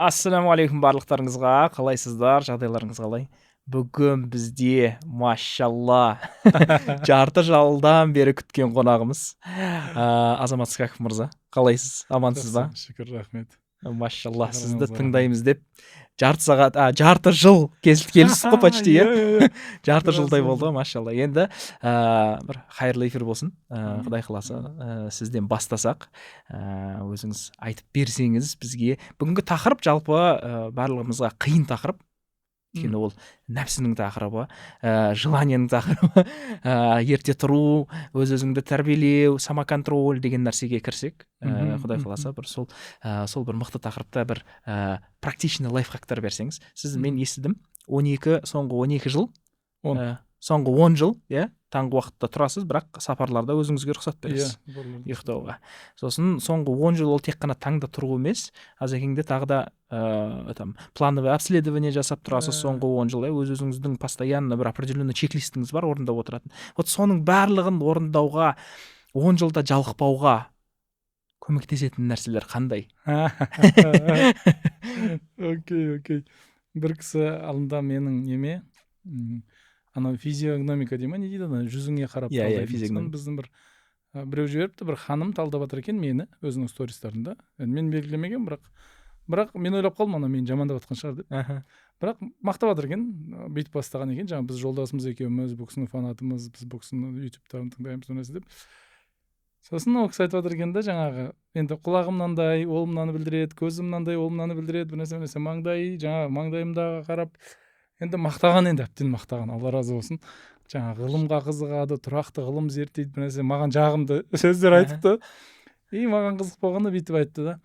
Ассалаумағалейкум барлықтарыңызға! Қалайсыздар, жағдайларыңыз қалай? Бүгін бізде, машалла, жарты жылдан бері күткен қонағымыз, Азамат Скаков мырза. Қалайсыз, амансыз ба? Шүкір, рахмет. Машалла, сізді тыңдаймыз деп жарты сағат, жарты жыл келістік қой, почти, иә, иә, иә. жарты жылдай болды ғой, машалла. Енді бір хайырлы эфир болсын, құдай қаласа. Сізден бастасақ, өзіңіз айтып берсеңіз бізге. Бүгінгі тақырып жалпы барлығымызға қиын тақырып, өйткені ол нәпсінің тақырыбы, желание нің тақырыбы, ерте тұру, өз өзіңді тәрбиелеу, самоконтроль деген нәрсеге кірсек, құдай қаласа, бір сол бір мықты тақырыпта бір практичный лайфхактар берсеңіз. Сіз, мен естідім, 12, соңғы 12 жыл, соңғы 10 жыл, иә, таңғы уақытта тұрасыз, бірақ сапарларда өзіңізге рұқсат бересіз ұйықтауға. Сосын соңғы 10 жыл ол тек қана таңда тұру емес, Азекеңде тағы да там плановый обследование жасап тұрасыз. Соңғы 10 жыл, иә, өз өзіңіздің постоянно бір определенный чек-лист іңіз бар орындап отыратын. Вот соның барлығын орындауға, 10 жылда жалықпауға көмектесетін нәрселер қандай? Окей, бір кісі алдында менің неме, анау физиогномика дей ма, не дейді, ана жүзіңе қарап Иә, физиогномика. Біздің бір біреу жіберіпті, бір ханым талдап жатыр екен мені өзінің стористарында. Енді мен белгілемегенмін, бірақ мен ойлап қалдым, ана мені жамандап жатқан шығар деп. Бірақ мақтап жатыр екен, бүйтіп бастаған екен: жаңағы біз жолдасымыз екеуміз бұл кісінің фанатымыз, біз бұл кісінің ютубтарын тыңдаймыз, бір нәрсе деп. Сосын ол кісі айтып жатыр екен да, жаңағы енді құлағым мынандай, ол мынаны білдіреді, көзім мынандай, ол мынаны білдіреді, бір нәрсе, бір нәрсе, маңдай, жаңағы маңдайымдағы қарап енді мақтаған, енді әбден мақтаған, Алла разы болсын. Жаңағы ғылымға қызығады, тұрақты ғылым зерттейді, бір нәрсе, маған жағымды сөздер айтыпты. И маған қызық болғаны, бүйтіп айтты да: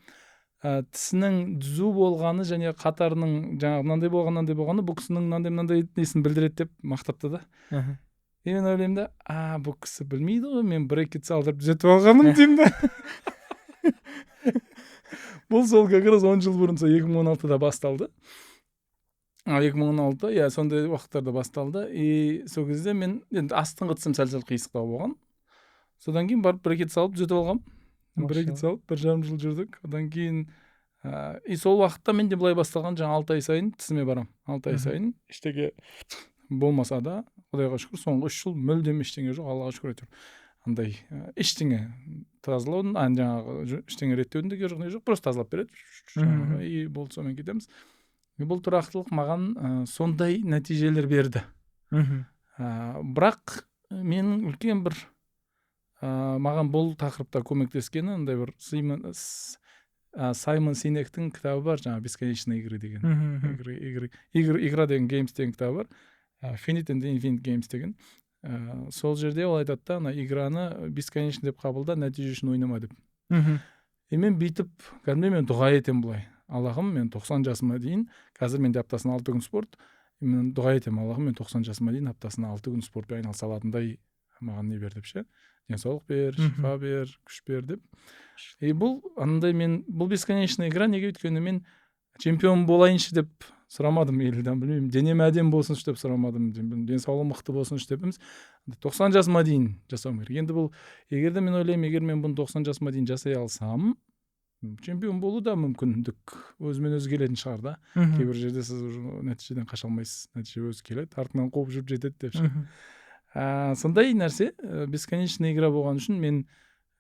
тісінің түзу болғаны және қатарының жаңағы мынандай болған, мынандай болғаны бұл кісінің мынандай мынандай несін білдіреді деп мақтапты да. И мен ойлаймын да, а бұл кісі білмейді ғой, мен брекет салдырып түзетіп алғанмын деймін да. Бұл сол как раз 10 жыл бұрын, сол 2016-да басталды, 2016, иә, сондай уақыттарда басталды. И сол кезде мен енді астыңғы тісім сәл сәл қисықтау болған. Содан кейін барып брекет салып түзетіп алғанмын. Брекет салып 1,5 жыл жүрдік. Одан кейін и сол уақытта менде былай басталған: жаңа 6 ай сайын тісіме барамын, 6 ай сайын. Ештеңе болмаса да, құдайға шүкір, соңғы 3 жыл мүлдем ештеңе жоқ, Аллаға шүкір, әйтеуір андай ештеңе тазалаудың, жаңағы ештеңе реттеудің де керегі жоқ, не жоқ, просто тазалап береді жаңағы, и болды, сонымен кетеміз. И бұл тұрақтылық маған сондай нәтижелер берді. Бірақ менің үлкен бір маған бұл тақырыпта көмектескені андай бір Саймон Синектің кітабы бар, жаңағы «Бесконечные игры» деген, игры, игры, игры, игра деген, Games деген кітабы бар, Finite and Infinite Games деген. Сол жерде ол айтады да, ана играны бесконечный деп қабылда, нәтиже үшін ойнама деп. И мен бүйтіп кәдімгідей мен дұға етемін былай: Аллахым, мен 90 жасыма дейін, қазір менде аптасына 6 күн спорт, мен дұға етемін: Аллахым, мен 90 жасыма дейін аптасына 6 күн спортпен айналыса алатындай маған не бер деп ше, денсаулық бер, шифа бер, күш бер деп. И бұл андай мен бұл бесконечная игра. Неге? Өйткені мен чемпион болайыншы деп сұрамадым или там, білмеймін, денем әдемі болсыншы деп сұрамадым, денсаулығым мықты болсыншы деп емес, 90 жасыма дейін жасауым керек. Енді бұл егер де, мен ойлаймын, егер мен бұны 90 жасыма дейін жасай алсам, чемпион болу да мүмкіндік өзімен өзі келетін шығар да. Кейбір жерде сіз уже нәтижеден қаша алмайсыз, нәтиже өзі келеді, артынан қуып жүріп жетеді деп ше. Сондай нәрсе, бесконечный игра болған үшін, мен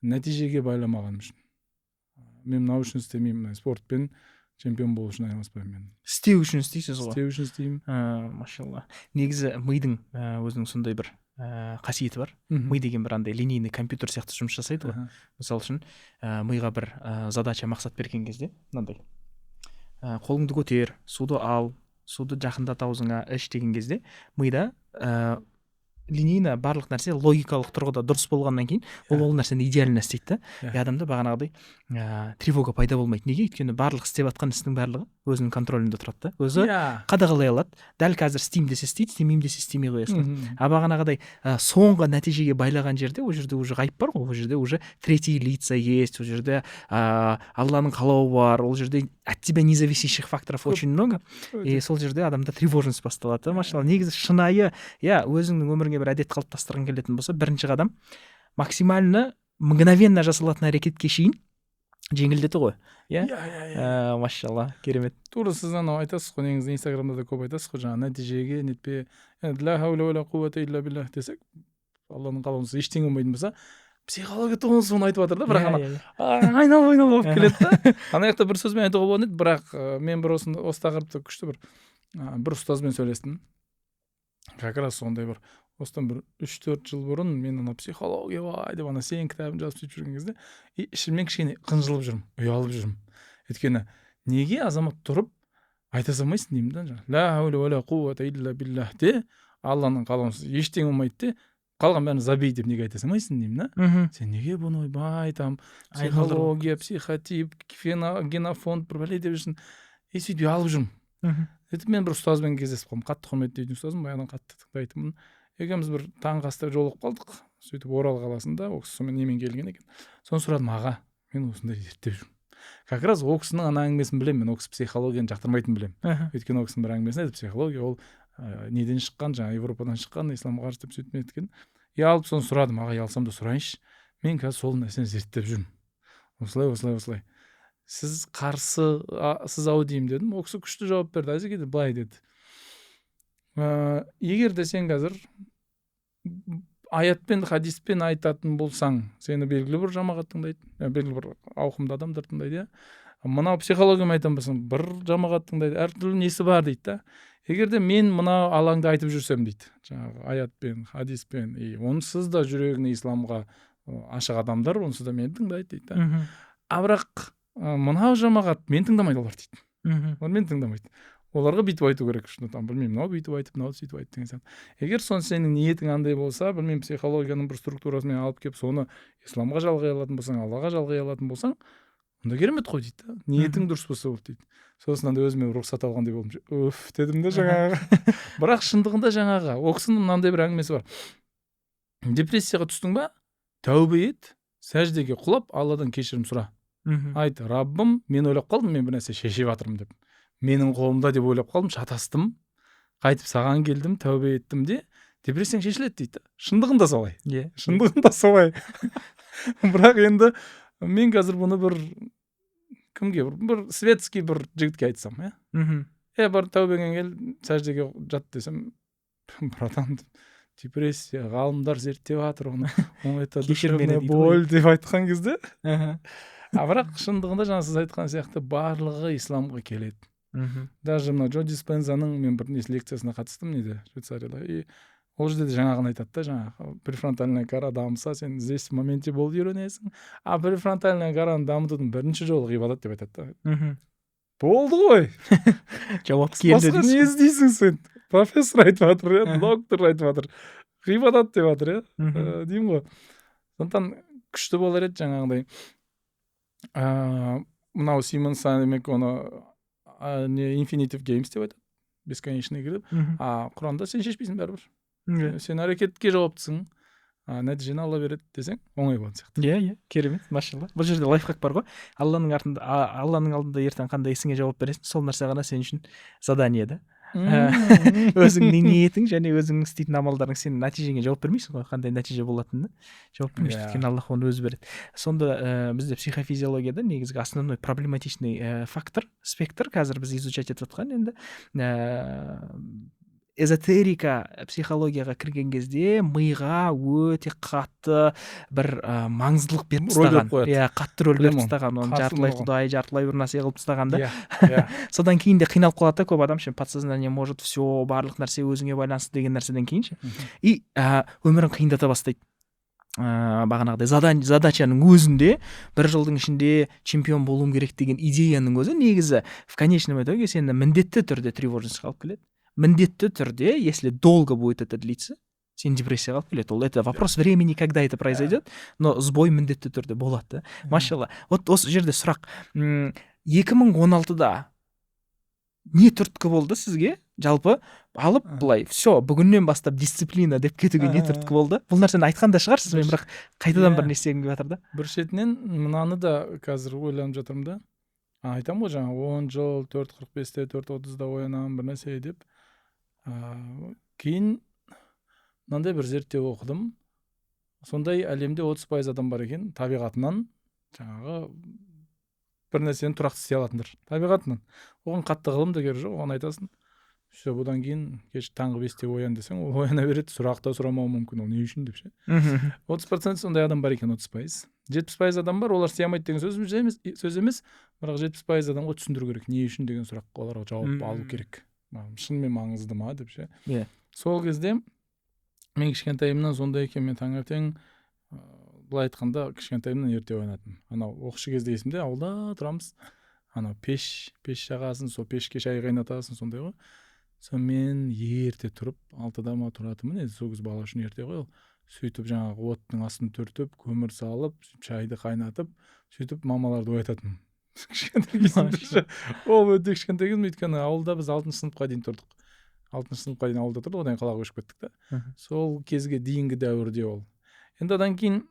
нәтижеге байламағаным үшін, мен мынау үшін істемеймін, спортпен чемпион болу үшін айналыспаймын мен. Істеу үшін істейсіз ғой. Істеу үшін істеймін. Машалла. Негізі мидың өзінің сондай бір қасиеті бар. Ми деген бір андай линейный компьютер сияқты жұмыс жасайды ғой. Мысалы үшін, миға бір задача, мақсат берген кезде, мынандай: қолыңды көтер, суды ал, суды жақындат аузыңа, іш деген кезде, мида линейно барлық нәрсе логикалық тұрғыда дұрыс болғаннан кейін ол ол нәрсені идеально істейді да. И адамда бағанағыдай тревога пайда болмайды. Неге? Өйткені барлық істеп жатқан істің барлығы өзінің контролінде тұрады да, өзі қадағалай алады. Дәл қазір істеймін десе істейді, істемеймін десе істемей қоя салады. А бағанағыдай соңғы нәтижеге байлаған жерде, ол жерде уже ғайып бар ғой, ол жерде уже третьи лица есть, ол жерде Алланың қалауы бар, ол жерде от тебя независящих факторов очень много. И сол жерде адамда тревожность басталады да. Машалла, негізі шынайы, иә, өзіңнің өміріңе бір әдет қалыптастырғың келетін болса, бірінші қадам максимально мгновенно жасалатын әрекетке шейін. Жеңілдету ғой, иә? Иә. Машалла, керемет. Тура сіз анау айтасыз ғой, негізі Инстаграмда да көп айтасыз ғой, жаңағы нәтижеге нетпе, ля хауля уәлә қуввата илля биллах десек, Алланың қалауынсыз ештеңе болмайтын болса, психология тоғыз соны айтып жатыр да, бірақ ана айналып айналып алып келеді да. Ана жақта бір сөзбен айтуға болатын еді, бірақ мен бір осы тақырыпта күшті бір ұстазбен сөйлестім. Как раз сондай бір осыдан бір 3-4 жыл бұрын мен ана психология бай деп ана сенің кітабын жазып сөйтіп жүрген кезде и ішімнен кішкене қынжылып жүрмін, ұялып жүрмін. Өйткені неге азамат тұрып айта салмайсың деймін да, жаңағы ля хауля уәлә қуввата илля биллах де, Алланың қалауынсыз ештеңе болмайды де, қалған бәрін забей деп неге айта салмайсың деймін да. Сен неге бұны ойбай там психология, психотип, генофонд бір бәле деп жүрсің. И сөйтіп ұялып жүрмін. Сөйтіп мен бір ұстазбен кездесіп қалдым, қатты құрметтейтін ұстазым, баяғыдан қатты тыңдайтынмын. Екеуміз бір таңғы аста жолығып қалдық. Сөйтіп Орал қаласында ол кісі сонымен немен келген екен. Соны сұрадым: аға, мен осындай зерттеп жүрмін. Как раз ол кісінің ана әңгімесін білемін мен, ол кісі психологияны жақтырмайтынын білемін. Өйткені ол кісінің бір әңгімесін айтты, психология ол неден шыққан, жаңағы Европадан шыққан, исламға қарсы деп сөйтіп неткен. И алып соны сұрадым: аға, ұялсам да сұрайыншы, мен қазір сол нәрсені зерттеп жүрмін, осылай, осылай, осылай, сіз қарсы сіз ау деймін дедім. Ол кісі күшті жауап берді. Әзеке былай деді: егер де сен қазір аятпен, хадиспен айтатын болсаң, сені белгілі бір жамағат тыңдайды, белгілі бір ауқымды адамдар тыңдайды, иә. Мынау психологиямен айтатын болсаң, бір жамағат тыңдайды, әртүрлі несі бар дейді да. Егер де мен мына алаңда айтып жүрсем дейді, жаңағы аятпен, хадиспен, и онсыз да жүрегіне исламға ашық адамдар онсыз да мені тыңдайды дейді да. А бірақ мынау жамағат мені тыңдамайды олар дейді. Олар мені тыңдамайды. Оларға бүйтіп айту керек, что там білмеймін, мынау бүйтіп айтып, мынау сөйтіп айтты деген сияқты. Егер сон сенің ниетің андай болса, білмеймін, психологияның бір структурасымен алып келіп, соны исламға жалғай алатын болсаң, Аллаға жалғай алатын болсаң, онда керемет қой дейді да. Ниетің дұрыс болса болды дейді. Сосын андай өзіме рұқсат алғандай болдым, уф дедім да жаңағы. Бірақ шындығында жаңағы ол кісінің мынандай бір әңгімесі бар: депрессияға түстің ба, тәубе ет, сәждеге құлап, Алладан кешірім сұра. Айт: Раббым, мен ойлап қалдым, мен бір нәрсе шешіп жатырмын деп, менің қолымда деп ойлап қалдым, шатастым, қайтып саған келдім, тәубе еттім де, депрессияң шешіледі дейді. Шындығында солай. Иә. Шындығында солай. Бірақ енді мен қазір бұны бір кімге, бір светский бір жігітке айтсам, иә, е, бар, тәубеңе кел, сәждеге жат десем, братан, депрессия, ғалымдар зерттеп жатыр оны, это душевная боль деп айтқан кезде. А бірақ шындығында жаңа сіз айтқан сияқты барлығы исламға келеді. Даже мына Джо Диспензаның мен бір несі лекциясына қатыстым неде, Швейцарияда, и ол жерде де жаңағыны айтады да, жаңағы префронтальная кора дамыса, сен здесь в моменте болып үйренесің, а префронтальная кораны дамытудың бірінші жолы ғибадат деп айтады да. Болды ғой. Жауап келді. Басқа не іздейсің сен? Профессор айтып жатыр, иә, доктор айтып жатыр, ғибадат деп жатыр, иә, деймін ғой. Сондықтан күшті болар еді жаңағыдай мынау Симон Синек оны не Infinitive Games деп айтады, бесконечный игры деп. А Құранда сен шешпейсің бәрібір. Сен әрекетке жауаптысың, а нәтижені Алла береді десең, оңай болатын сияқты. Иә, керемет, машалла. Бұл жерде лайфхак бар ғой: Алланың артында, Алланың алдында ертең қандай ісіңе жауап бересің, сол нәрсе ғана сен үшін задание да. Өзіңнің ниетің және өзіңнің істейтін амалдарың, сен нәтижеңе жауап бермейсің ғой, қандай нәтиже болатынына жауап бермейсің, өйткені Аллах оны өзі береді. Сонда бізде психофизиологияда негізгі основной проблематичный фактор, спектр қазір біз изучать етіп жатқан енді эзотерика психологияға кірген кезде миға өте қатты бір маңыздылық беріп Роль беріп тастаған. Қояды. Иә, қатты рөл беріп Білемін оны. тастаған оны. Қарсымын Жартылай оған. құдай, жартылай бір нәрсе қылып тастаған да. иә иә Содан кейін де қиналып қалады да көп адам ше, подсознание может все, барлық нәрсе өзіңе байланысты деген нәрседен кейін ше. И өмірін қиындата бастайды. Бағанағыдай задачаның өзінде бір жылдың ішінде чемпион болуым керек деген идеяның өзі негізі в конечном итоге сені міндетті түрде тревожностьқа алып келеді, міндетті түрде, если долго будет это длиться, сені депрессияға алып келеді. Ол это вопрос времени, когда это произойдет, но сбой міндетті түрде болады да. Машалла. Вот осы жерде сұрақ: 2016-да не түрткі болды сізге жалпы алып былай, все, бүгіннен бастап дисциплина деп кетуге не түрткі болды? Бұл нәрсені айтқан да шығарсыз, мен бірақ қайтадан бір не істегім келіп жатыр да. Бір шетінен мынаны да қазір ойланып жатырмын да. Айтамын ғой жаңа, 10 жыл 4:45-те, 4:30-да оянамын, бір нәрсе деп. Кейін мынандай бір зерттеу оқыдым, сондай әлемде 30% адам бар екен табиғатынан жаңағы. бір нәрсені тұрақты істей алатындар табиғатынан. Оған қатты ғылым да керек жоқ, оған айтасың, все, бұдан кейін кеш таңғы 5-те оян десең, ол ояна береді, сұрақ та сұрамауы мүмкін, ол не үшін деп ше. 30% сондай адам бар екен, 30%. 70% адам бар, олар істей алмайды деген сөз емес, бірақ 70% адамға түсіндіру керек, не үшін деген сұраққа оларға жауап алу керек, шынымен маңызды ма деп ше. Иә. Сол кезде мен кішкентайымнан сондай екен, мен таңертең, былай айтқанда, кішкентайымнан ерте оянатынмын. Анау оқушы кезде есімде, ауылда тұрамыз, анау пеш жағасың, сол пешке шай қайнатасың, сондай ғой. Сонымен ерте тұрып, 6-да ма тұратынмын, енді сол кез бала үшін ерте ғой ол. Сөйтіп жаңағы оттың астын түртіп, көмір салып, шайды қайнатып, сөйтіп мамаларды оятатынмын. Кішкентай кезімде, ол өте кішкентай кезім, өйткені ауылда біз 6 сыныпқа дейін тұрдық. 6 сыныпқа дейін ауылда тұрдық, одан кейін қалаға көшіп кеттік та. Сол кезге дейінгі дәуірде ол. Енді одан кейін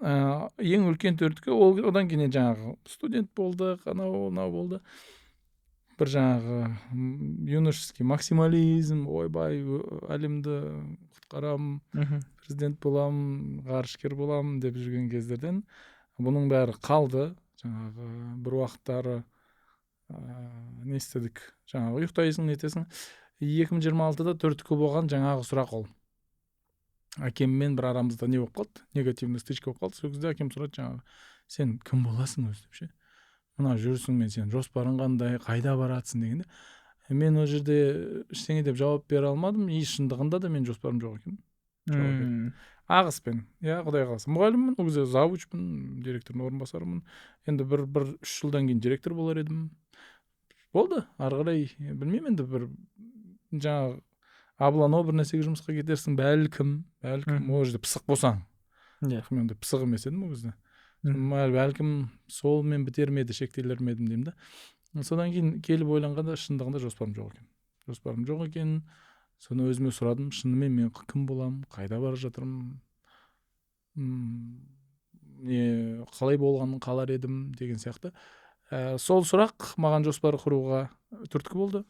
ең үлкен түрткі, ол одан кейін жаңағы студент болдық, анау мынау болды. Бір жаңағы юношеский максимализм, ойбай, әлемді құтқарам, президент болам, ғарышкер болам деп жүрген кездерден бұның бәрі қалды. Жаңағы бір уақыттары не істедік, жаңағы ұйықтайсың, нетесің. 2026-да түрткі болған жаңағы сұрақ ол. Әкеммен бір арамызда не болып қалды, негативный стычка болып қалды. Сол кезде әкем сұрады жаңағы, сен кім боласың өзі деп ше, мына жүрісіңмен сен жоспарың қандай, қайда баратсың дегенде, мен ол жерде ештеңе деп жауап бере алмадым. И шындығында да менің жоспарым жоқ екен. Ағыспен, иә, құдай қаласа мұғаліммін, ол кезде завучпын, директордың орынбасарымын. Енді бір 3 жылдан кейін директор болар едім. Болды, ары қарай білмеймін енді, бір жаңағы аблано бір нәрсеге жұмысқа кетерсің, бәлкім, ол жерде пысық болсаң. Иә. Мен ондай пысық емес едім ол кезде. Бәлкім солмен бітер ме еді, шектелер ме едім деймін да. Содан кейін келіп ойланғанда шындығында жоспарым жоқ екен. Жоспарым жоқ екен. Соны өзіме сұрадым, шынымен мен кім боламын, қайда бара жатырмын, не қалай болғанын қалар едім деген сияқты. Сол сұрақ маған жоспар құруға түрткі болды.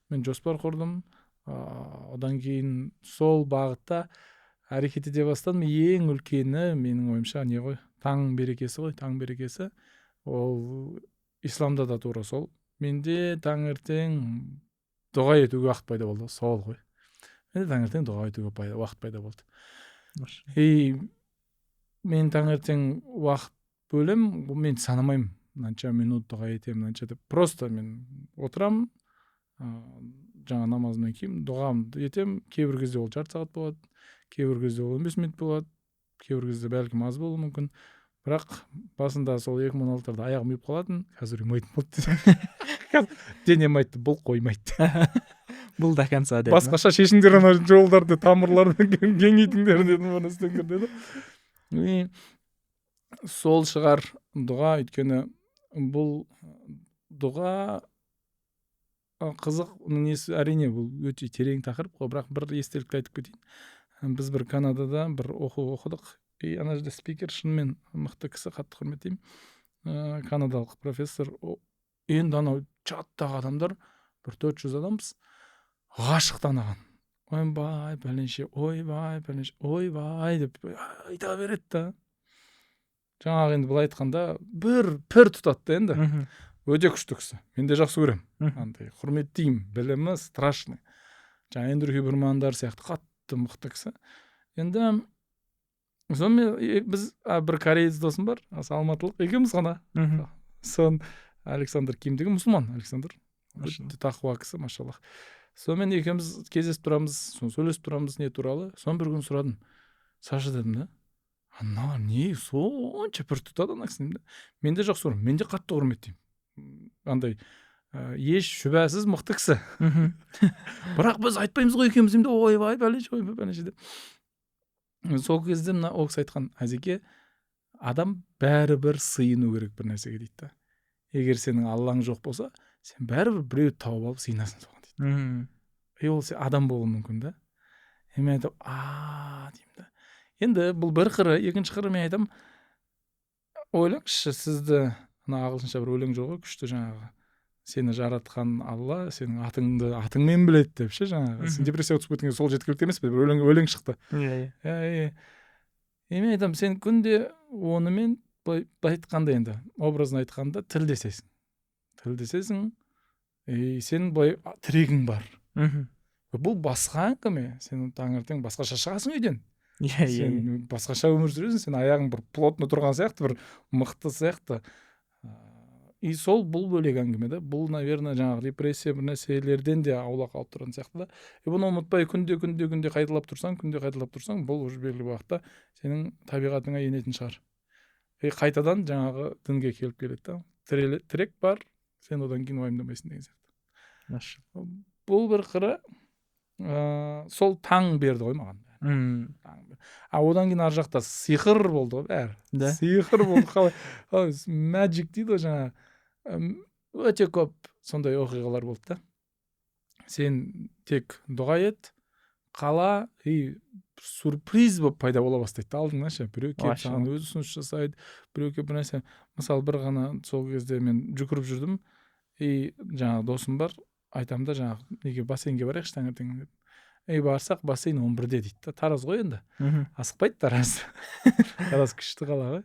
Мен жоспар құрдым. Одан кейін сол бағытта әрекет ете бастадым. Ең үлкені менің ойымша не ғой, таң берекесі ғой, таң берекесі. Ол исламда да тура сол. Менде таңертең дұға етуге уақыт пайда болды, сол ғой. Менде таңертең дұға етуге уақыт пайда болды. И мен таңертең уақыт бөлем, мен санамаймын, мынанша минут дұға етемін, мынанша деп. Просто мен отырамын, жаңа намазымнан кейін дұғамды етемін. Кейбір кезде ол жарты сағат болады, кейбір кезде ол 15 минут болады, кейбір кезде бәлкім аз болуы мүмкін. Бірақ басында сол 2016-да аяғым ұйып қалатын, қазір ұйымайтын болды. Денем айтты, бұл қоймайды. Бұл до конца деді. Басқаша шешіңдер ана жолдарды, тамырларды кеңейтіңдер дедім, оны істеңдер деді. И сол шығар дұға, өйткені бұл дұға қызық, несі, әрине бұл өте терең тақырып қой, бірақ бір естелікті айтып кетейін. Біз бір Канадада бір оқу оқыдық, и ана жерде спикер шынымен мықты кісі, қатты құрметтеймін, канадалық профессор. Енді анау чаттағы адамдар, бір 400 адамбыз, ғашықтан аған. Ойбай, пәленше, ойбай, пәленше, ойбай деп айта береді да. Жаңағы енді былай айтқанда бір пір тұтады да енді. Өте күшті кісі. Мен де жақсы көремін. Андай құрметтеймін, білімі страшный. Жаңа Эндрю Хибермандар сияқты қатты мықты кісі. Енді сонымен біз бір кореец досым бар, алматылық, екеуміз ғана. Сон Александр Ким деген мұсылман, Александр. Өте тақуа кісі, машаллах. Сонымен екеуміз кездесіп тұрамыз, соны сөйлесіп тұрамыз не туралы. Соны бір күн сұрадым. Саша дедім да, ана не сонша пір тұтады ана кісіні да. Мен де жақсы көремін, мен де қатты құрметтеймін. Андай еш шүбәсіз мықты кісі. Бірақ біз айтпаймыз ғой екеуміз енді, ойбай пәленше, ойбай пәленше деп. Сол кезде мына ол кісі айтқан, Әзеке, адам бәрібір сыйыну керек бір нәрсеге дейді да. Егер сенің Аллаң жоқ болса, сен бәрібір біреуді тауып алып сыйынасың соған дейді. И ол сен адам болуы мүмкін да. И мен айтамын, а деймін да. Енді бұл бір қыры, екінші қыры мен айтамын, ойлаңызшы, сізді ана ағылшынша бір өлең жоқ ғой, күшті жаңағы. Сені жаратқан Алла сенің атыңды атыңмен біледі деп ше жаңағы. Сен депрессияға түсіп кеткен сол жеткілікті емес пе? Бір өлең шықты. Иә. И мен айтамын, сен күнде онымен былай айтқанда енді, образно айтқанда тілдесесің. Тілдесесің, и сен былай тірегің бар. Бұл басқа әңгіме. Сен таңертең басқаша шығасың үйден. Иә, иә. Сен басқаша өмір сүресің, сен аяғың бір плотно тұрған сияқты, бір мықты сияқты. И сол бұл бөлек әңгіме да. Бұл, наверное, жаңағы депрессия, бір нәрселерден де аулақ алып тұрған сияқты да. И бұны ұмытпай, күнде, күнде, күнде қайталап тұрсаң, күнде қайталап тұрсаң, бұл уже белгілі уақытта сенің табиғатыңа енетін шығар. И қайтадан жаңағы дінге келіп келеді да. Тірек бар, сен одан кейін уайымдамайсың деген сияқты. Бұл бір қыры, сол таң берді ғой маған. А одан кейін ар жақта сиқыр болды ғой бәрі. Да. Сиқыр болды, қалай magic дейді ғой жаңағы. Өте көп сондай оқиғалар болды да. Сен тек дұға ет, қала, и сюрприз болып пайда бола бастайды да алдыңнан ше. Біреу келіп саған өзі ұсыныс жасайды, біреу келіп бір нәрсе. Мысалы, бір ғана сол кезде мен жүгіріп жүрдім, и жаңағы досым бар, айтамын да, жаңағы неге, бассейнге барайықшы таңертең деп. И барсақ, бассейн 11-де дейді да. Тараз ғой енді. Асықпайды Тараз. Тараз күшті қала ғой.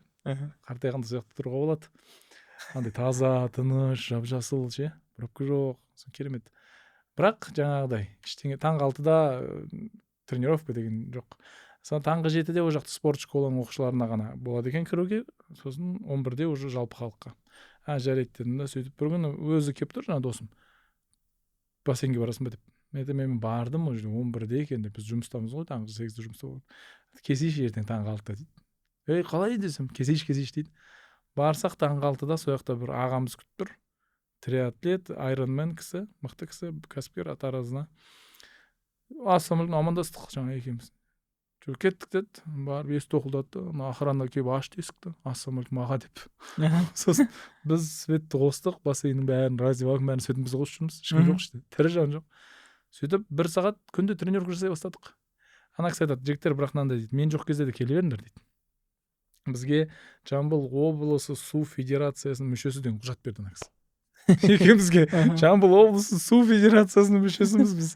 Қартайғанда сол жақта тұруға болады. Андай таза, тыныш, жап жасыл ше, пробка жоқ, керемет. Бірақ жаңағыдай ештеңе, таңғы 6-да тренировка деген жоқ. Соны таңғы 7-де ол жақта спорт школаның оқушыларына ғана болады екен кіруге, сосын 11-де уже жалпы халыққа. А, жарайды дедім да, сөйтіп бір күні өзі келіп тұр жаңа досым. Бассейнге барасың ба деп. Мен айтамын, мен бардым, уже 11-де екен деп, біз жұмыстамыз ғой, таңғы 8-де жұмыста боламыз. Келсейші ертең таңғы 6-да дейді. Ей, қалай десем, келсейші, келсейші дейді. Барсақ, таңғы 6-да сол жақта бір ағамыз күтіп тұр. Триатлет, айронмен кісі, мықты кісі, кәсіпкер, Таразына. Ассалаумағалейкум, амандастық жаңа екеуміз. Жүр, кеттік деді. Барып есікті тоқылдатты. Ана охрана келіп ашты есікті. Ассалаумағалейкум аға деп. Сосын біз светті қостық, бассейннің бәрін, раздевалканың бәрін, светін біз қосып жүрміз. Ешкім жоқ іште, тірі жан жоқ. Сөйтіп бір сағат күнде тренировка жасай бастадық. Ана кісі айтады: жігіттер, бірақ мынандай дейді, мен жоқ кезде де келе беріңдер дейді. Бізге Жамбыл облысы су федерациясының мүшесі деген құжат берді ана кісі. Екеумізге Жамбыл облысы су федерациясының мүшесіміз біз.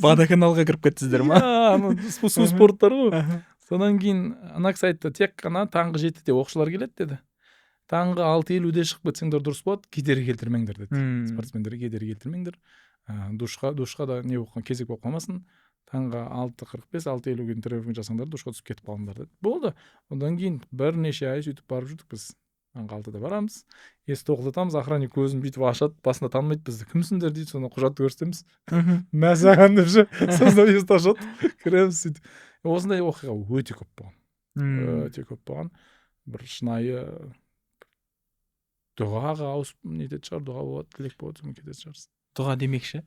Водоканалға кіріп кеттіңіздер ма? Иә, су спорттары ғой. Содан кейін ана кісі айтты: тек қана таңғы 7-де оқушылар келеді деді. Таңғы 6:50-де шығып кетсеңдер дұрыс болады, кедергі келтірмеңдер деді. Спортсмендерге кедергі келтірмеңдер. Душқа да не болып, кезек болып қалмасын. Таңғы 6:45, 6:50-ге тренировка жасаңдар, душқа түсіп кетіп қалыңдар деді. Болды. Одан кейін бірнеше ай сөйтіп барып жүрдік біз. Таңғы 6-да барамыз, есікті тоқылдатамыз, охранник көзін бүйтіп ашады, басында танымайды бізді. Кімсіңдер дейді, соны құжатты көрсетеміз. Мә саған деп ше, сосын есікті ашады, кіреміз сөйтіп. Осындай оқиға өте көп болған. Өте көп болған. Бір шынайы дұғаға ауысып нететін шығар, дұға болады, тілек болады, сонымен кететін шығарсың. Дұға демекші,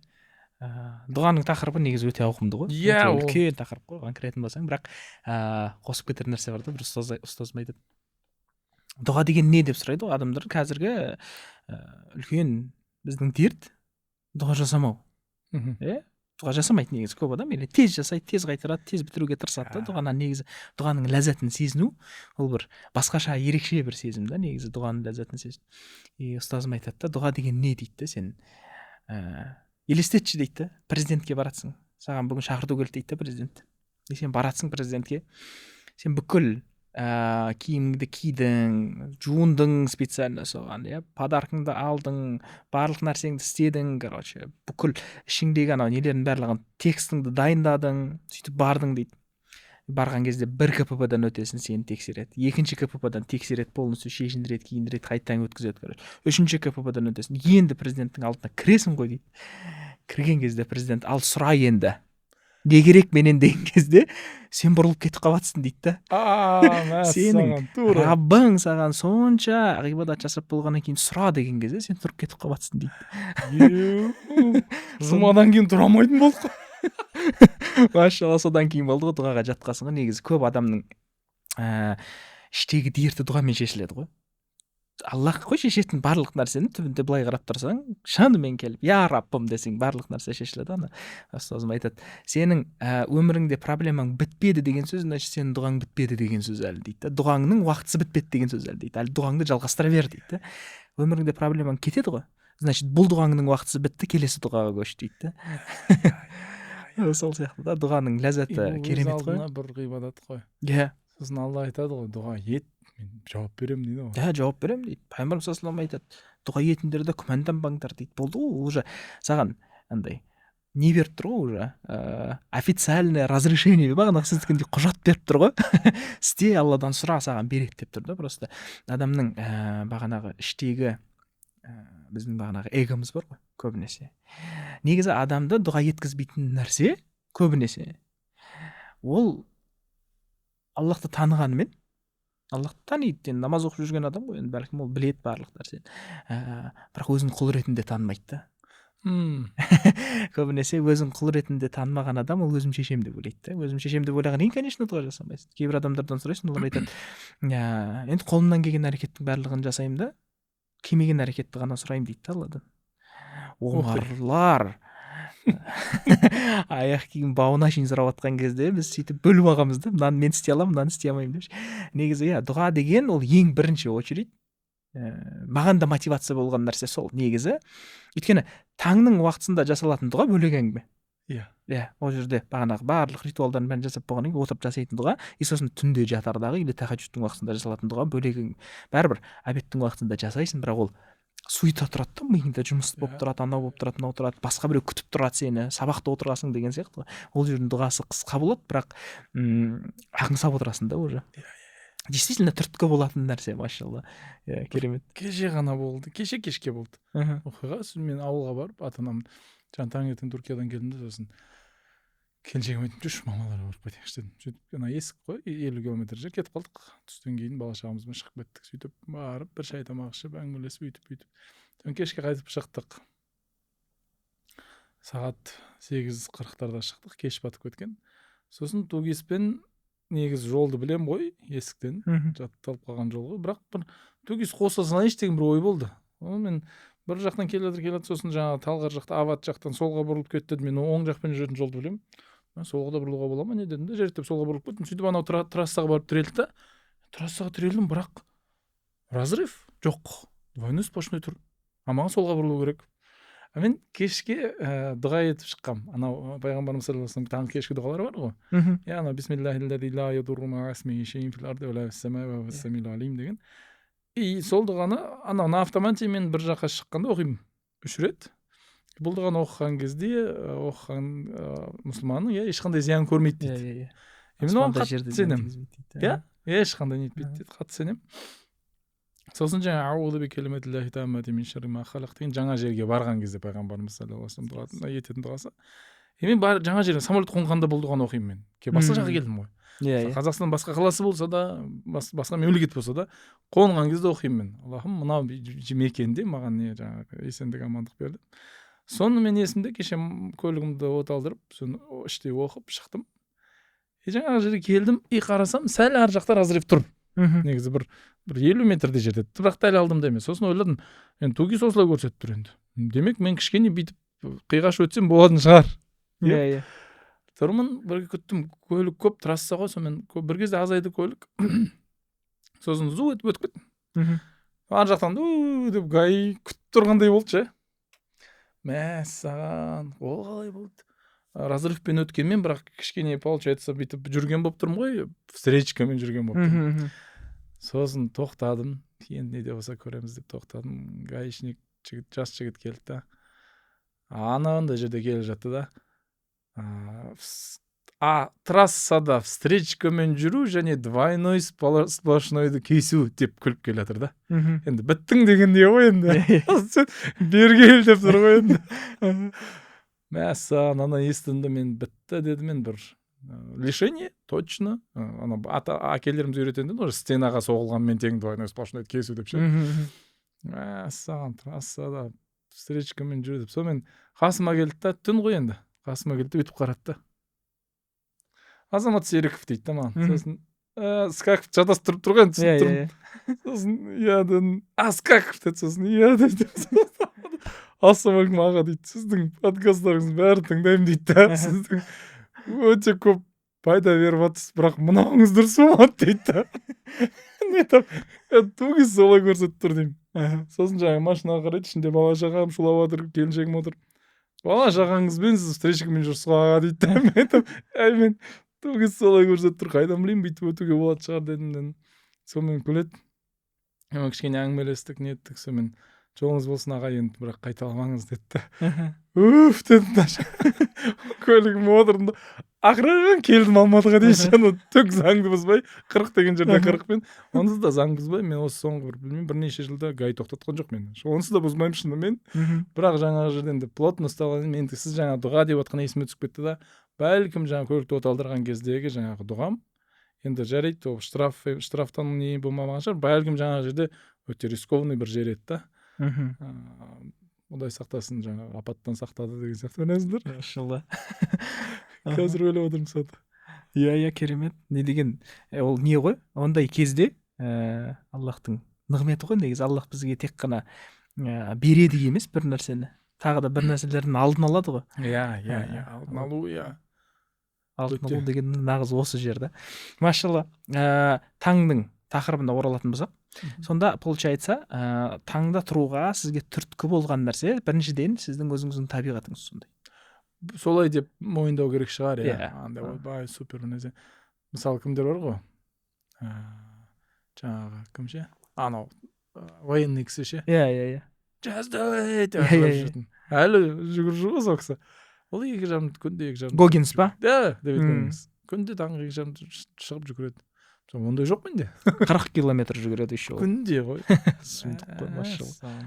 дұғаның тақырыбы негізі өте ауқымды ғой. Иә, өте үлкен тақырып қой, оған кіретін болсаң. Бірақ қосып кетер нәрсе бар да, бір ұстазым айтады. Дұға деген не деп сұрайды ғой адамдар. Қазіргі үлкен біздің дерт — дұға жасамау. Иә, дұға жасамайды негізі көп адам, или тез жасайды, тез қайтарады, тез бітіруге тырысады да. Дұғаны негізі, дұғаның ләззатын сезіну ол бір басқаша, ерекше бір сезім да негізі, дұғаның ләззатын сезіну. И ұстазым айтады да, дұға деген не дейді да, сен елестетші дейді да, президентке баратсың, саған бүгін шақырту келді дейді да президент. И сен баратсың президентке, сен бүкіл киіміңді кидің, жуындың специально соған, иә, подаркаңды алдың, барлық нәрсеңді істедің, короче, бүкіл ішіңдегі анау нелердің барлығын, текстіңді дайындадың, сөйтіп бардың дейді. Барған кезде бір КПП-дан өтесің, сені тексереді, екінші КПП-дан тексереді, полностью шешіндіреді, киіндіреді, қайтадан өткізеді, короче, үшінші КПП-дан өтесің, енді президенттің алдына кіресің ғой дейді. Кірген кезде президент: «Ал, сұра енді, не керек менен?» — деген кезде сен бұрылып кетіп қалыватсың дейді да. Сенің Раббың саған сонша ғибадат жасап болғаннан кейін сұра деген кезде сен тұрып кетіп қалыватсың дейді. Жұмадан кейін тұра алмайтын болдық қой, машалла. Содан кейін болды ғой, дұғаға жатқансың ғой. Негізі көп адамның іштегі дерті дұғамен шешіледі ғой. Аллах қой шешетін барлық нәрсені. Түбінде былай қарап тұрсаң, шынымен келіп «Я Раббым» десең, барлық нәрсе шешіледі. Ана ұстазым айтады: сенің өміріңде проблемаң бітпеді деген сөз, значит, сенің дұғаң бітпеді деген сөз әлі дейді да, дұғаңның уақытысы бітпеді деген сөз әлі дейді, әлі дұғаңды жалғастыра бер дейді да. Өміріңде проблемаң кетеді ғой, значит, бұл дұғаңның уақытысы бітті, келесі дұғаға көш дейді да. Сол сияқты да, дұғаның ләззаты керемет қой. Бір ғибадат қой. Иә. Сосын Алла айтады ғой: дұға ет. Мен жауап беремін дейді ғой. Иә, жауап беремін дейді. Пайғамбарымыз саллаллаху алейхи айтады: дұға етіңдер де, күмәнданбаңдар дейді. Болды ғой, ол уже саған андай не беріп тұр ғой, уже официальное разрешение, бағанағы сіздікіндей құжат беріп тұр ғой. Істе, Алладан сұра, саған береді деп тұр да. Просто адамның бағанағы іштегі біздің бағанағы эгомыз бар ғой. Көбінесе негізі адамды дұға еткізбейтін нәрсе көбінесе ол Аллахты танығанымен, Аллахты таниды енді, намаз оқып жүрген адам ғой енді, бәлкім, ол біледі барлық нәрсені, бірақ өзін құл ретінде танымайды да. Көбінесе өзін құл ретінде танымаған адам ол өзім шешем деп ойлайды да. Өзім шешем деп ойлағаннан кейін, конечно, дұға жасамайсың. Кейбір адамдардан сұрайсың, олар айтады: иә, енді қолымнан келген әрекеттің барлығын жасаймын да, келмеген әрекетті ғана сұраймын дейді да Алладан. Омарлар аяқ киім бауына шейін сұрап жатқан кезде, біз сөйтіп бөліп алғанбыз да: мынаны мен істей аламын, мынаны істей алмаймын деп. Негізі, иә, дұға деген ол ең бірінші очередь маған да мотивация болған нәрсе сол негізі. Өйткені таңның уақытысында жасалатын дұға бөлек әңгіме. Иә, ол жерде бағанағы барлық ритуалдардың бәрін жасап болғаннан кейін отырып жасайтын дұға, и сосын түнде жатардағы или тахаджудтың уақытысында жасалатын дұға бөлек әңгіме. Бәрібір обедтің уақытында жасайсың, бірақ ол суета тұрады да, миыңда жұмыс болып тұрады, анау болып тұрады, мынау тұрады, басқа біреу күтіп тұрады сені, сабақта отырасың деген сияқты ғой. Ол жердің дұғасы қысқа болады, бірақ аңсап отырасың да уже. Действительно түрткі болатын нәрсе, машалла, иә, керемет. Кеше ғана болды, кеше кешке болды оқиға. Сосын мен ауылға барып, ата анам жаңа таңертең Түркиядан келдім де, сосын келіншегіме айттым: жүрші, мамаларға барып қайтайықшы дедім. Сөйтіп ана есік қой, 50 километр жер, кетіп қалдық. Түстен кейін бала шағамызбен шығып кеттік. Сөйтіп барып, бір шай тамақ ішіп, әңгімелесіп, өйтіп бүйтіп, содан кешке қайтып шықтық. Сағат 8:40-тарда шықтық, кеш батып кеткен. Сосын 2ГИС-пен, негізі жолды білем ғой, есіктен жатталып қалған жол ғой, бірақ бір 2ГИС қоса салайыншы деген бір ой болды. Оны мен бір жақтан келе жатыр, келе жатыр, сосын жаңағы Талғар жақта, Ават жақтан солға бұрылып кетті деді. Мен оң жақпен жүретін жолды білемін. Мен солға да бұрылуға бола ма, не дедім де, жарайды деп солға бұрылып кеттім. Сөйтіп анау трассаға барып тірелді да, трассаға тірелдім, бірақ разрыв жоқ, двойной сплошной тұр, а маған солға бұрылу керек. А мен кешке дұға етіп шыққам. Анау пайғамбарымыз саллаллаху алейхи вассалам таңғы кешкі дұғалары бар ғой. Иә, анау «Бисмиллахи, деген. И сол дұғаны анау на автомате мен бір жаққа шыққанда оқимын үш рет. Бұл дұғаны оқыған кезде оқыған мұсылманның, иә, ешқандай зиян көрмейді дейді. иә иә И мен оған қатты сенемін, иә, ешқандай нетпейді дейді, қатты сенемін. Сосын жаңағы деген жаңа жерге барған кезде пайғамбарымыз саллаллаху алейхи вассалам ететін дұғасы. И мен бар, жаңа жерге самолет қонғанда бұл дұғаны оқимын. Мен басқа жаққа келдім ғой, иә иә Қазақстан басқа қаласы болса да, басқа мемлекет болса да, қонған кезде оқимын мен: Аллахым, мынау мекенде маған не жаңағы есендік, амандық берді. Соны мен есімде, кеше көлігімді от алдырып, соны іштей оқып шықтым. И жаңағы жерге келдім, и қарасам, сәл ар жақта разрыв тұр. Негізі бір 50 метрдей жерде, бірақ дәл алдымда емес. Сосын ойладым: енді 2ГИС осылай көрсетіп тұр, енді демек мен кішкене бүйтіп қиғаш өтсем болатын шығар. иә иә Тұрмын, бір күттім, көлік көп, трасса ғой. Сонымен бір кезде азайды көлік, сосын зу етіп өтіп кеттім. Ар жақтан у деп ГАИ күтіп тұрғандай болды ше. Мәссаған, ол қалай болды? Разрывпен өткенмен, бірақ кішкене, получается, бүйтіп жүрген болып тұрмын ғой, встречкамен жүрген болып тұрмын. Сосын тоқтадым, енді не де болса көреміз деп тоқтадым. Гаишник жігіт, жас жігіт келді да, анандай жерде келе жатты да, а трассада встречкамен жүру және двойной сплошнойды кесу деп күліп келе жатыр да. Енді біттің деген не ғой енді, сен бері кел деп тұр ғой енді. Мәссаған, ана естідім да, мен бітті дедім. Мен бір лишение точно. Ана ата әкелеріміз үйрететін уже, стенаға соғылғанмен тең двойной сплошнойды кесу деп ше. Мәссаған, трассада встречкамен жүру деп. Сонымен қасыма келді да, түн ғой енді, қасыма келді да, өйтіп қарады да: «Азамат Серіков», — дейді да маған. Сосын Скаков шатастырып тұр ғой енді, түсініп тұрмын. Сосын «Иә» дедім. «Аскаков», — деді. Сосын «Иә» дедім. «Ассалаумағалейкум, аға», — дейді, «сіздің подкасттарыңыздың бәрін тыңдаймын», — дейді да. «Сіздің өте көп пайда беріп жатырсыз, бірақ мынауыңыз дұрыс болмады», — дейді да. Мен айтамын: 2ГИС солай көрсетіп тұр», — деймін. Сосын жаңағы машинаға қарайды, ішінде бала шағам шулап жатыр, келіншегім отыр. «Бала шағаңызбен сіз встречкамен жүрсіз ғой, аға», — дейді да. Мен айтамын: әй, мен 2ГИС солай көрсетіп тұр, қайдан білейін, бүйтіп өтуге болатын шығар дедім. Сонымен күледі. Кішкене әңгімелестік, неттік. Сонымен: «Жолыңыз болсын, аға, енді бірақ қайталамаңыз», — деді да. «Уф», — дедім да, көлігіме отырдым да, ақырын келдім Алматыға дейін. Ана түк заңды бұзбай, 40 деген жерде 40-пен. Онсыз да заң бұзбай мен осы соңғы бір, білмеймін, бірнеше жылда ГАИ тоқтатқан жоқ мені. Онсыз да бұзбаймын шынымен. Бірақ жаңағы жерде енді плотно ұсталған. Мен, сіз жаңа дұға деп жатқан есіме түсіп кетті да. Бәлкім, жаңағы көлікті оталдырған кездегі жаңағы дұғам енді, жарайды, ол штрафтан не болмаған шығар. Бәлкім, жаңағы жерде өте рискованный бір жер еді да. Құдай сақтасын, жаңағы апаттан сақтады деген сияқты бір нәрселер. Машалла. Қазір ойлап отырмын соны. Иә, керемет. Не деген, ол не ғой, ондай кезде Аллахтың нығметі ғой негізі. Аллах бізге тек қана береді емес бір нәрсені, тағы да бір нәрселердің алдын алады ғой. иә иә иә алдын алу, иә. Алдын алу деген нағыз осы жерде, машалла. Таңның тақырыбына оралатын болсақ, сонда получается, таңда тұруға сізге түрткі болған нәрсе, біріншіден, сіздің өзіңіздің табиғатыңыз сондай. Солай деп мойындау керек шығар, иә. Андай ойбай, супер нәрсе. Мысалы, кімдер бар ғой, жаңағы кім ше, анау военный кісі ше? иә иә иә «Just do it» деп Иә, иә, айқайлап иә. жүретін. Әлі жүгіріп жүр ғой сол кісі. Ол 2:30, күнде 2:30. Гоггинс па? Да, Дэвид Гоггинс күнде таңғы 2:30-да шығып жүгіреді. Мысалы, ондай жоқ менде. 40 километр жүгіреді еще ол. Күнде ғой. Сұмдық қой, машалла. Мәссаған.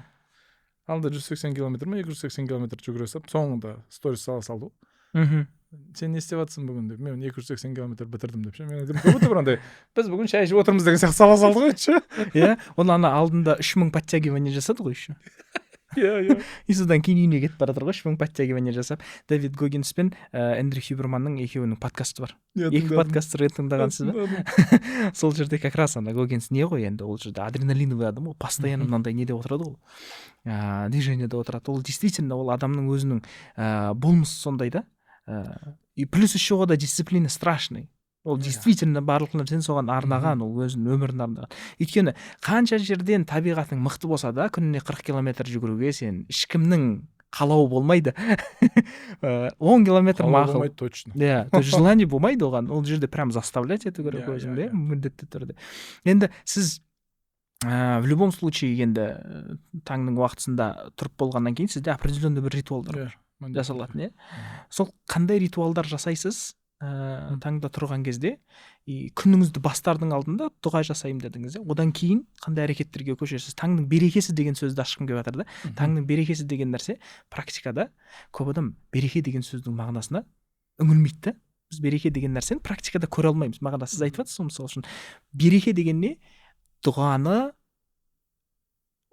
Алда 180 километр ма, 280 километр жүгіре салып, соңында сторис сала салды ғой. «Сен не істеп жатырсың бүгін?» — деп. «Мен 280 километр бітірдім», — деп ше. Мен айтамын, как будто бір андай «біз бүгін шай ішіп отырмыз» деген сияқты сала салды ғой ше. Иә, ол ана алдында 3000 подтягивание жасады ғой еще. иә иә И содан кейін үйіне кетіп бара жатыр ғой, 3000 подтягивание жасап. Дэвид Гоггинс пен Эндрю Хюберманның екеуінің подкасты бар. Иә. Екі Тыңдадым. подкастер тыңдағансыз ба? Тыңдадым. Сол жерде как раз ана Гоггинс не ғой енді, ол жерде адреналиновый адам ғой, постоянно мынандай неде отырады ғой, движениеде отырады. Ол действительно, ол адамның өзінің болмысы сондай да. И плюс еще да дисциплина страшный ол. Действительно, барлық нәрсені соған арнаған, ол өзінің өмірін арнаған. Өйткені қанша жерден табиғатың мықты болса да, күніне 40 километр жүгіруге сен ешкімнің қалауы болмайды. 10 километр Қалау мақұл. болмайды точно. Иә, то есть желание болмайды оған. Ол жерде прям заставлять ету керек өзіңді, иә, міндетті түрде. Енді сіз в любом случае енді таңның уақытысында тұрып болғаннан кейін сізде определенный бір ритуалдар Иә, міндетті. жасалатын, иә. Сол қандай ритуалдар жасайсыз таңда тұрған кезде? И күніңізді бастардың алдында дұға жасаймын дедіңіз, иә. Одан кейін қандай әрекеттерге көшесіз? Таңның берекесі деген сөзді ашқым келіп жатыр да. Таңның берекесі деген нәрсе, практикада көп адам береке деген сөздің мағынасына үңілмейді да. Біз береке деген нәрсені практикада көре алмаймыз. Маған сіз айтып жатырсыз ғой, мысалы үшін, береке деген не? Дұғаны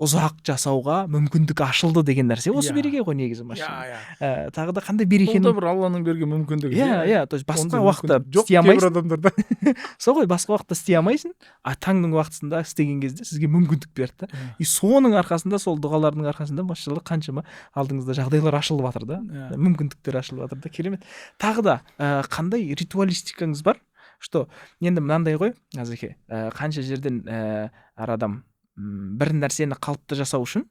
ұзақ жасауға мүмкіндік ашылды деген нәрсе осы. Береке ғой негізі, машалла. Иә. Тағы да қандай Бұл берекені да бір Алланың берген мүмкіндігі. Иә, то есть басқа Ондай уақытта мүмкіндік жоқ істей кейбір алмайсың. адамдарда. Сол ғой, басқа уақытта істей алмайсың, а таңның уақытысында істеген кезде сізге мүмкіндік берді да. И соның арқасында, сол дұғалардың арқасында, машалла, қаншама алдыңызда жағдайлар ашылып жатыр да. Мүмкіндіктер ашылып жатыр да. Керемет. Тағы да қандай ритуалистикаңыз бар? Что енді мынандай ғой, Азеке, қанша жерден әр адам бір нәрсені қалыпты жасау үшін,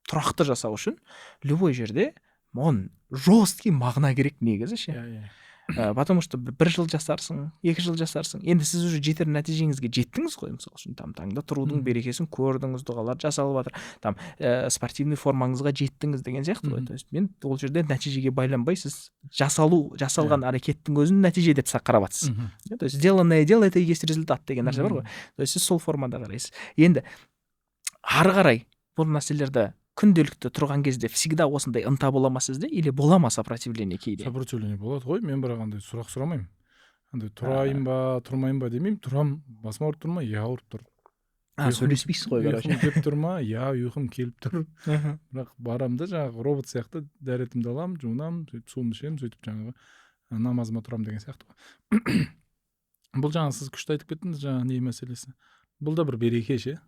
тұрақты жасау үшін любой жерде оған жесткий мағына керек негізі ше. иә иә Потому что бір жыл жасарсың, 2 жыл жасарсың, енді сіз уже жетер нәтижеңізге жеттіңіз ғой. Мысалы үшін, там таңда тұрудың берекесін көрдіңіз, дұғалар жасалып жатыр, там спортивный формаңызға жеттіңіз деген сияқты ғой. То есть мен ол жерде нәтижеге байланбай, сіз жасалған әрекеттің өзін нәтиже деп қарап жатсыз. То есть сделанное дело — это и есть результат деген нәрсе бар ғой. То есть сіз сол формада қарайсыз. Енді ары қарай бұл нәрселерді күнделікті тұрған кезде всегда осындай ынта бола ма сізде или бола ма сопротивление кейде? Сопротивление болады ғой. Мен бірақ андай сұрақ сұрамаймын, андай «тұрайын ба, тұрмайын ба» демеймін. Тұрам. «Басым ауырып тұр ма?» «Иә, ауырып тұр». А, сөйлеспейсіз ғой, короче. «Ұйқым келіп тұр ма?» «Иә, ұйқым келіп тұр». Бірақ барамын да, жаңағы робот сияқты дәретімді аламын, жуынамын, сөйтіп суымды ішемін, сөйтіп жаңағы намазыма тұрамын деген сияқты ғой. Бұл жаңа сіз күшті айтып кеттіңіз, жаңағы не мәселесі, бұл да бір береке ше.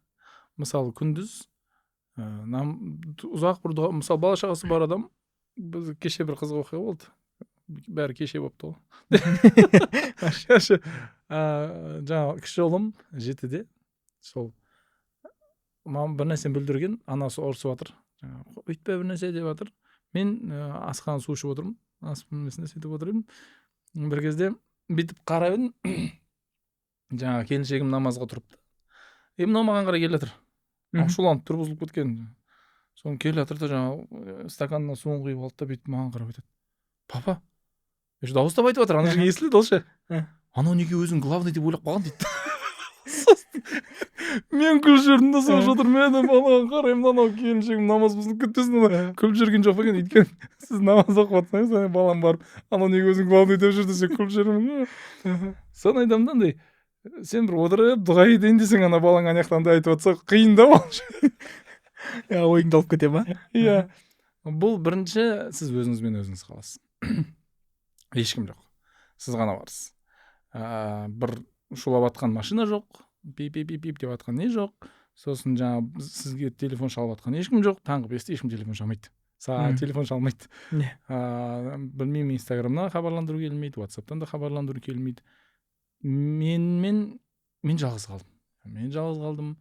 Мысалы, күндіз ұзақ бір дұға, мысалы, бала шағасы бар адам. Біз кеше бір қызық оқиға болды, бәрі кеше болыпты ғой. Кеше жаңағы кіші ұлым 7-де, сол маған бір нәрсені бүлдірген, анасы ұрысып жатыр, жаңағы «өйтпе» бір нәрсе деп жатыр. Мен асханада су ішіп отырмын, ас бөлмесінде сөйтіп отыр едім. Бір кезде бүйтіп қарап едім. Жаңағы келіншегім намазға тұрыпты, и мынау маған қарай келе жатыр, ашуланып, түрі бұзылып кеткен. Соны келе жатыр да, жаңағы стаканына суын құйып алды да, бүйтіп маған қарап айтады: «Папа», еще дауыстап айтып жатыр, ана жерге естіледі ол ше, «анау неге өзін главный деп ойлап қалған?» — дейді. Мен күліп жібердім да, сол жатыр. Мен анаған қараймын да, анау келіншегім намаз бұзылып кетпесін, ана күліп жіберген жоқ па екен? Өйткені сіз намаз оқып жатсаңыз, ана балам барып «анау неге өзін главный деп жүр» десе, күліп жіберемін. Соны айтамын да, андай сен бір отырып дұға етейін десең, ана балаң ана жақтан да айтып жатса, қиын да ол. Иә, ойыңды алып кете ма? Иә. Бұл бірінші, сіз өзіңізбен өзіңіз қаласыз, ешкім жоқ, сіз ғана барсыз. Бір шулап жатқан машина жоқ, пип пип пип пип деп жатқан не жоқ. Сосын жаңағы сізге телефон шалып жатқан ешкім жоқ. Таңғы 5-те ешкім телефон шалмайды, саған телефон шалмайды. Білмеймін, Инстаграмнан хабарландыру келмейді, Ватсаптан да хабарландыру келмейді. Мен жалғыз қалдым, мен жалғыз қалдым.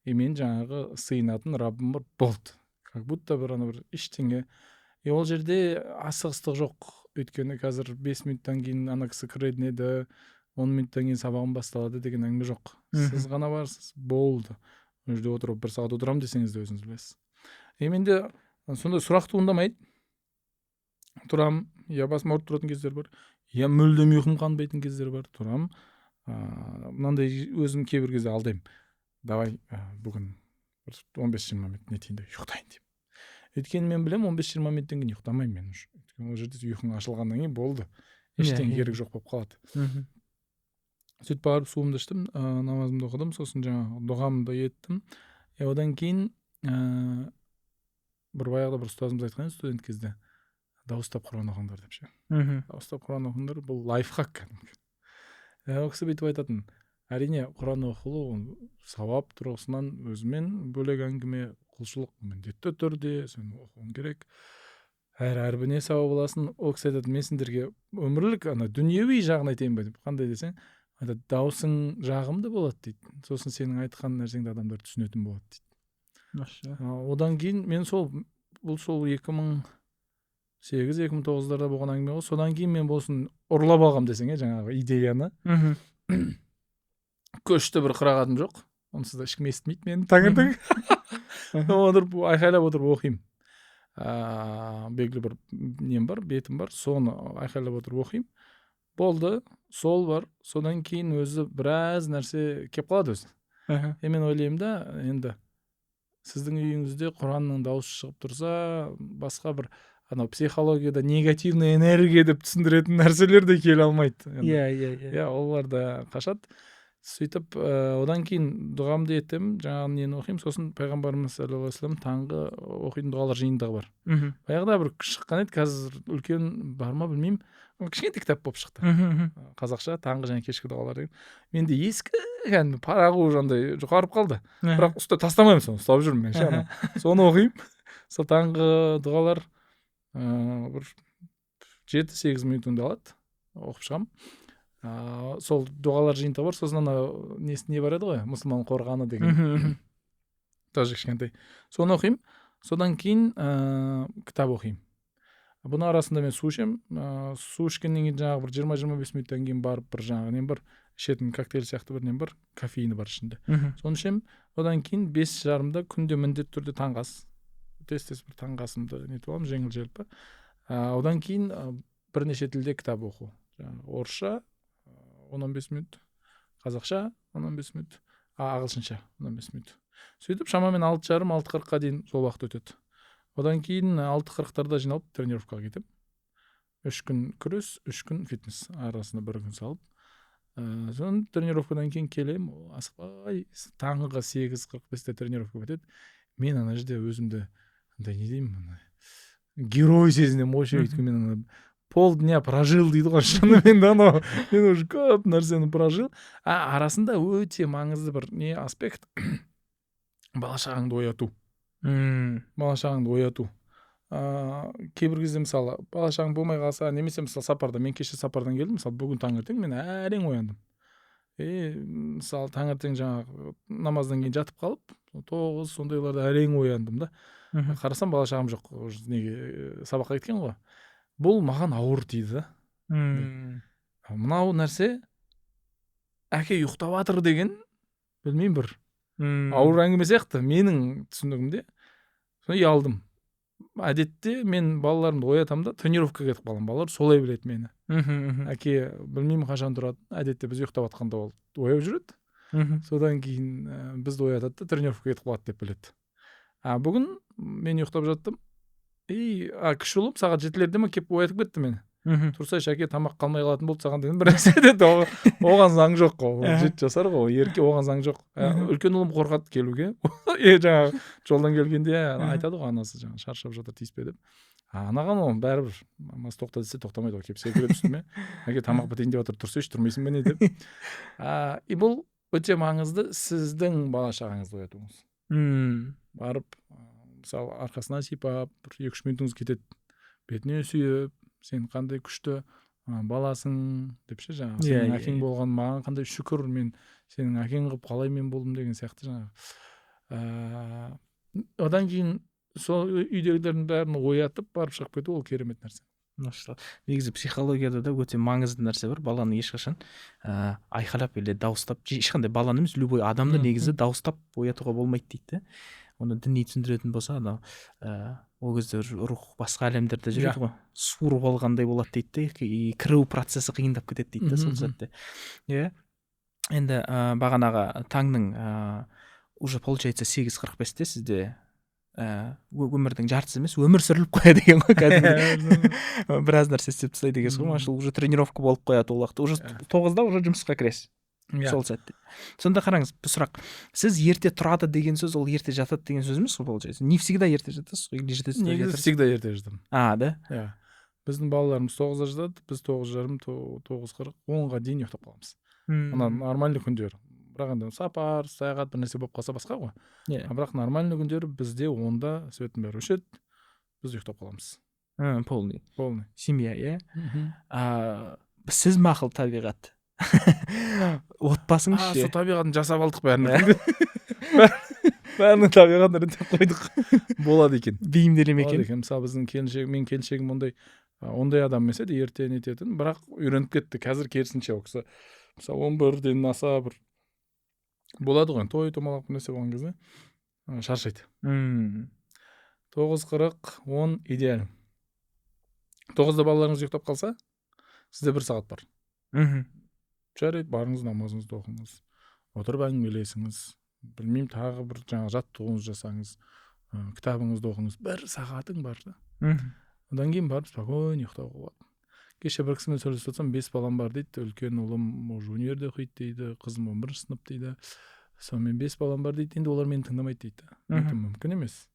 И мен жаңағы сыйынатын Раббым бар, болды. Как будто бір ана бір ештеңе. И ол жерде асығыстық жоқ, өйткені қазір 5 минуттан кейін ана кісі кіретін еді, 10 минуттан кейін сабағым басталады деген әңгіме жоқ. Сіз ғана барсыз, болды. Ол жерде отырып бір сағат отырамын десеңіз де, өзіңіз білесіз. И менде сондай сұрақ туындамайды. Тұрамын, я басым ауырып тұратын кездер бар, я мүлдем ұйқым қанбайтын кездер бар. Тұрамын, мынандай өзім кейбір кезде алдаймын: давай, бүгін бір 15-20 минут нетейін да, ұйықтайын деп. Өйткені мен білемін, 15-20 минуттан кейін ұйықтамаймын мен уже, өйткені ол жерде ұйқың ашылғаннан кейін болды, ештеңе керек жоқ болып қалады. Сөйтіп барып суымды іштім, намазымды оқыдым, сосын жаңағы дұғамды еттім. И одан кейін бір баяғыда бір ұстазымыз айтқан еді, студент кезде: «Дауыстап құран оқыңдар», — деп ше. «Дауыстап құран оқыңдар», бұл лайфхак кәдімгі. Ол кісі бүйтіп айтатын: әрине, құран оқылу ол сауап тұрғысынан өзімен бөлек әңгіме, құлшылық, міндетті түрде сен оқуың керек, әр әрпіне сауап аласың. Ол кісі айтады: «Мен сендерге өмірлік ана дүниеуи жағын айтайын ба?» — деп. «Қандай?» — десең, айтады: «Дауысың жағымды болады, — дейді, — сосын сенің айтқан нәрсеңді адамдар түсінетін болады», — дейді. Одан кейін мен сол, бұл сол 2008, 2009-дарда болған әңгіме ғой. Содан кейін мен болсын ұрлап алғам десең, иә, жаңағы идеяны. Көшті бір қырағатым жоқ, онсыз да ешкім естімейді мені. Таңертең отырып, айқайлап отырып оқимын. Белгілі бір нем бар, бетім бар, соны айқайлап отырып оқимын, болды, сол бар. Содан кейін өзі біраз нәрсе келіп қалады өзі. И мен ойлаймын да, енді сіздің үйіңізде құранның дауысы шығып тұрса, басқа бір анау психологияда негативный энергия деп түсіндіретін нәрселер де келе алмайды енді. иә иә иә Иә, олар да қашады. Сөйтіп, одан кейін дұғамды етемін, жаңағы нені оқимын. Сосын пайғамбарымыз саллаллаху алейхи вассалам таңғы оқитын дұғалар жиынтығы бар. Баяғыда бір шыққан еді, қазір үлкен бар ма, білмеймін, кішкентай кітап болып шықты. мхм, мхм. Қазақша таңғы және кешкі дұғалар деген. Менде ескі, кәдімгі парағы уже андай жұқарып қалды, бірақ ұста тастамаймын, соны ұстап жүрмін мен ше. Ана соны оқимын, сол таңғы дұғалар бір 7-8 минутыңды алады, оқып шығамын. Сол дұғалар жиынтығы бар. Сосын ана несі, не бар еді ғой, «Мұсылман қорғаны» деген, мхм, мхм. тоже кішкентай, соны оқимын. Содан кейін кітап оқимын. Бұның арасында мен су ішемін. Су ішкеннен кейін жаңағы бір 20-25 минуттан кейін барып бір жаңағы нем бар, ішетін коктейль сияқты бір нем бар, кофеині бар ішінде, соны ішемін. Одан кейін 5:30-да күнде міндетті түрде таңғы ас, тез тез бір таңғы асымды нетіп аламын, жеңіл желпі. Одан кейін бірнеше тілде кітап оқу: жаңағы орысша 10-15 минут, қазақша 10-15 минут, ағылшынша 10-15 минут. Сөйтіп шамамен 6:30, 6:40-қа дейін сол уақыт өтеді. Одан кейін 6:40-тарда жиналып тренировкаға кетемін. 3 күн күрес, 3 күн фитнес, арасында бір күн салып. Соны тренировкадан кейін келемін асықпай, таңғы 8:45-те тренировка бітеді. Мен ана жерде өзімді андай, не деймін, ана герой сезінемін ғой ше. Өйткені мен ана полдня прожил дейді ғой, шынымен де анау мен уже көп нәрсені прожил. А арасында өте маңызды бір не аспект: бала шағаңды ояту. Бала шағаңды ояту. Кейбір кезде, мысалы, бала шағаң болмай қалса немесе, мысалы, сапарда, мен кеше сапардан келдім, мысалы, бүгін таңертең мен әрең ояндым. И мысалы, таңертең жаңағы намаздан кейін жатып қалып, 9 сондайларда әрең ояндым да. Қарасам, бала шағам жоқ уже, неге, сабаққа кеткен ғой. Бұл маған ауыр тиді да. Мынау нәрсе Әке ұйықтап жатыр деген, білмеймін, бір ауыр әңгіме сияқты менің түсінігімде. Соны ұялдым. Әдетте мен балаларымды оятамын да, тренировкаға кетіп қаламын. Балалар солай біледі мені. мхм мхм Әке білмеймін қашан тұрады, әдетте біз ұйықтап жатқанда ол ояу жүреді. Содан кейін бізді оятады да, тренировкаға кетіп қалады деп біледі. А бүгін мен ұйықтап жаттым и кіші ұлым сағат 7-лерде ма келіп оятып кетті мені. «Тұрсайшы, әке, тамақ қалмай қалатын болды саған» деген бір нәрсе деді. Оған заң жоқ қой, ол 7 жасар ғой, ерке, оған заң жоқ. Үлкен ұлым қорқады келуге. Жаңағы жолдан келгенде айтады ғой анасы, жаңағы шаршап жатыр, тиіспе деп. А анаған ол бәрібір, мамасы тоқта десе, тоқтамайды ғой, келіп секіреді үстіме: «Әке, тамақ бітейін деп жатыр, тұрсайшы, тұрмайсың ба, не?» деп. И бұл өте маңызды, сіздің бала шағаңызды оятуыңыз. Барып, мысалы, арқасынан сипап, бір 2-3 минутыңыз кетеді, бетінен сүйіп, «Сен қандай күшті баласың» деп ше, жаңағы «Сенің әкең болған маған қандай шүкір, мен сенің әкең қылып қалай мен болдым» деген сияқты жаңағы. Одан кейін сол үйдегілердің бәрін оятып, барып шығып кету, ол керемет нәрсе. Машалла. Негізі психологияда да өте маңызды нәрсе бар: баланы ешқашан айқайлап или дауыстап, ешқандай баланы емес, любой адамды негізі дауыстап оятуға болмайды дейді да. Оны діни түсіндіретін болса, анау ол кезде рух басқа әлемдерде жүреді ғой, суырып алғандай болады дейді да, и кіру процесі қиындап кетеді дейді да сол сәтте. Иә, енді бағанағы таңның уже получается 8:45-те сізде өмірдің жартысы емес, өмір сүріліп қояды екен ғой кәдімгідей, біраз нәрсе істеп тастайды екенсіз ғой, машалла. Уже тренировка болып қояды ол уақытта, уже 9-да уже жұмысқа кіресіз. Иә. Сол сәтте сонда қараңыз, бір сұрақ: сіз ерте тұрады деген сөз, ол ерте жатады деген сөз емес қой, получается? Не всегда ерте жатасыз ғой или жетесіз? Негізі всегда ерте жатамын. А, да? Иә, біздің балаларымыз 9-да жатады, біз 9:30, 9:40, 10-ға дейін ұйықтап қаламыз. Ана нормальный күндері. Бірақ енді сапар, саяхат, бір нәрсе болып қалса, басқа ғой. А бірақ нормальный күндері бізде 10-да светтің бәрі өшеді, біз ұйықтап қаламыз. Полный? Полный. Семья, иә. А, сіз мақұл, табиғат, отбасыңыз ше? Сол табиғатын жасап алдық, бәрін, бәрінің табиғатын реттеп қойдық, болады екен. Бейімделе ме Болады екен? екен. Мысалы, біздің келіншегім, менің келіншегім ондай адам емес еді, ерте нететін, бірақ үйреніп кетті. Қазір керісінше, ол кісі мысалы 11-ден аса бір болады ғой енді, той томалақ бір нәрсе болған кезде шаршайды. 9:40, 10 идеально. 9-да балаларыңыз ұйықтап қалса, сізде бір сағат бар. Жарайды, барыңыз, намазыңызды оқыңыз, отырып әңгімелесіңіз, білмеймін, тағы бір жаңағы жаттығуыңызды жасаңыз, кітабыңызды оқыңыз, бір сағатың бар да. Одан кейін барып спокойно ұйықтауға болады. Кеше бір кісімен сөйлесіп жатсам, «Бес балам бар» дейді. «Үлкен ұлым уже универде оқиды» дейді, «Қызым 11-сынып» дейді. «Сонымен бес балам бар» дейді, «Енді олар мені тыңдамайды» дейді. Мен айттым: «Мүмкін емес,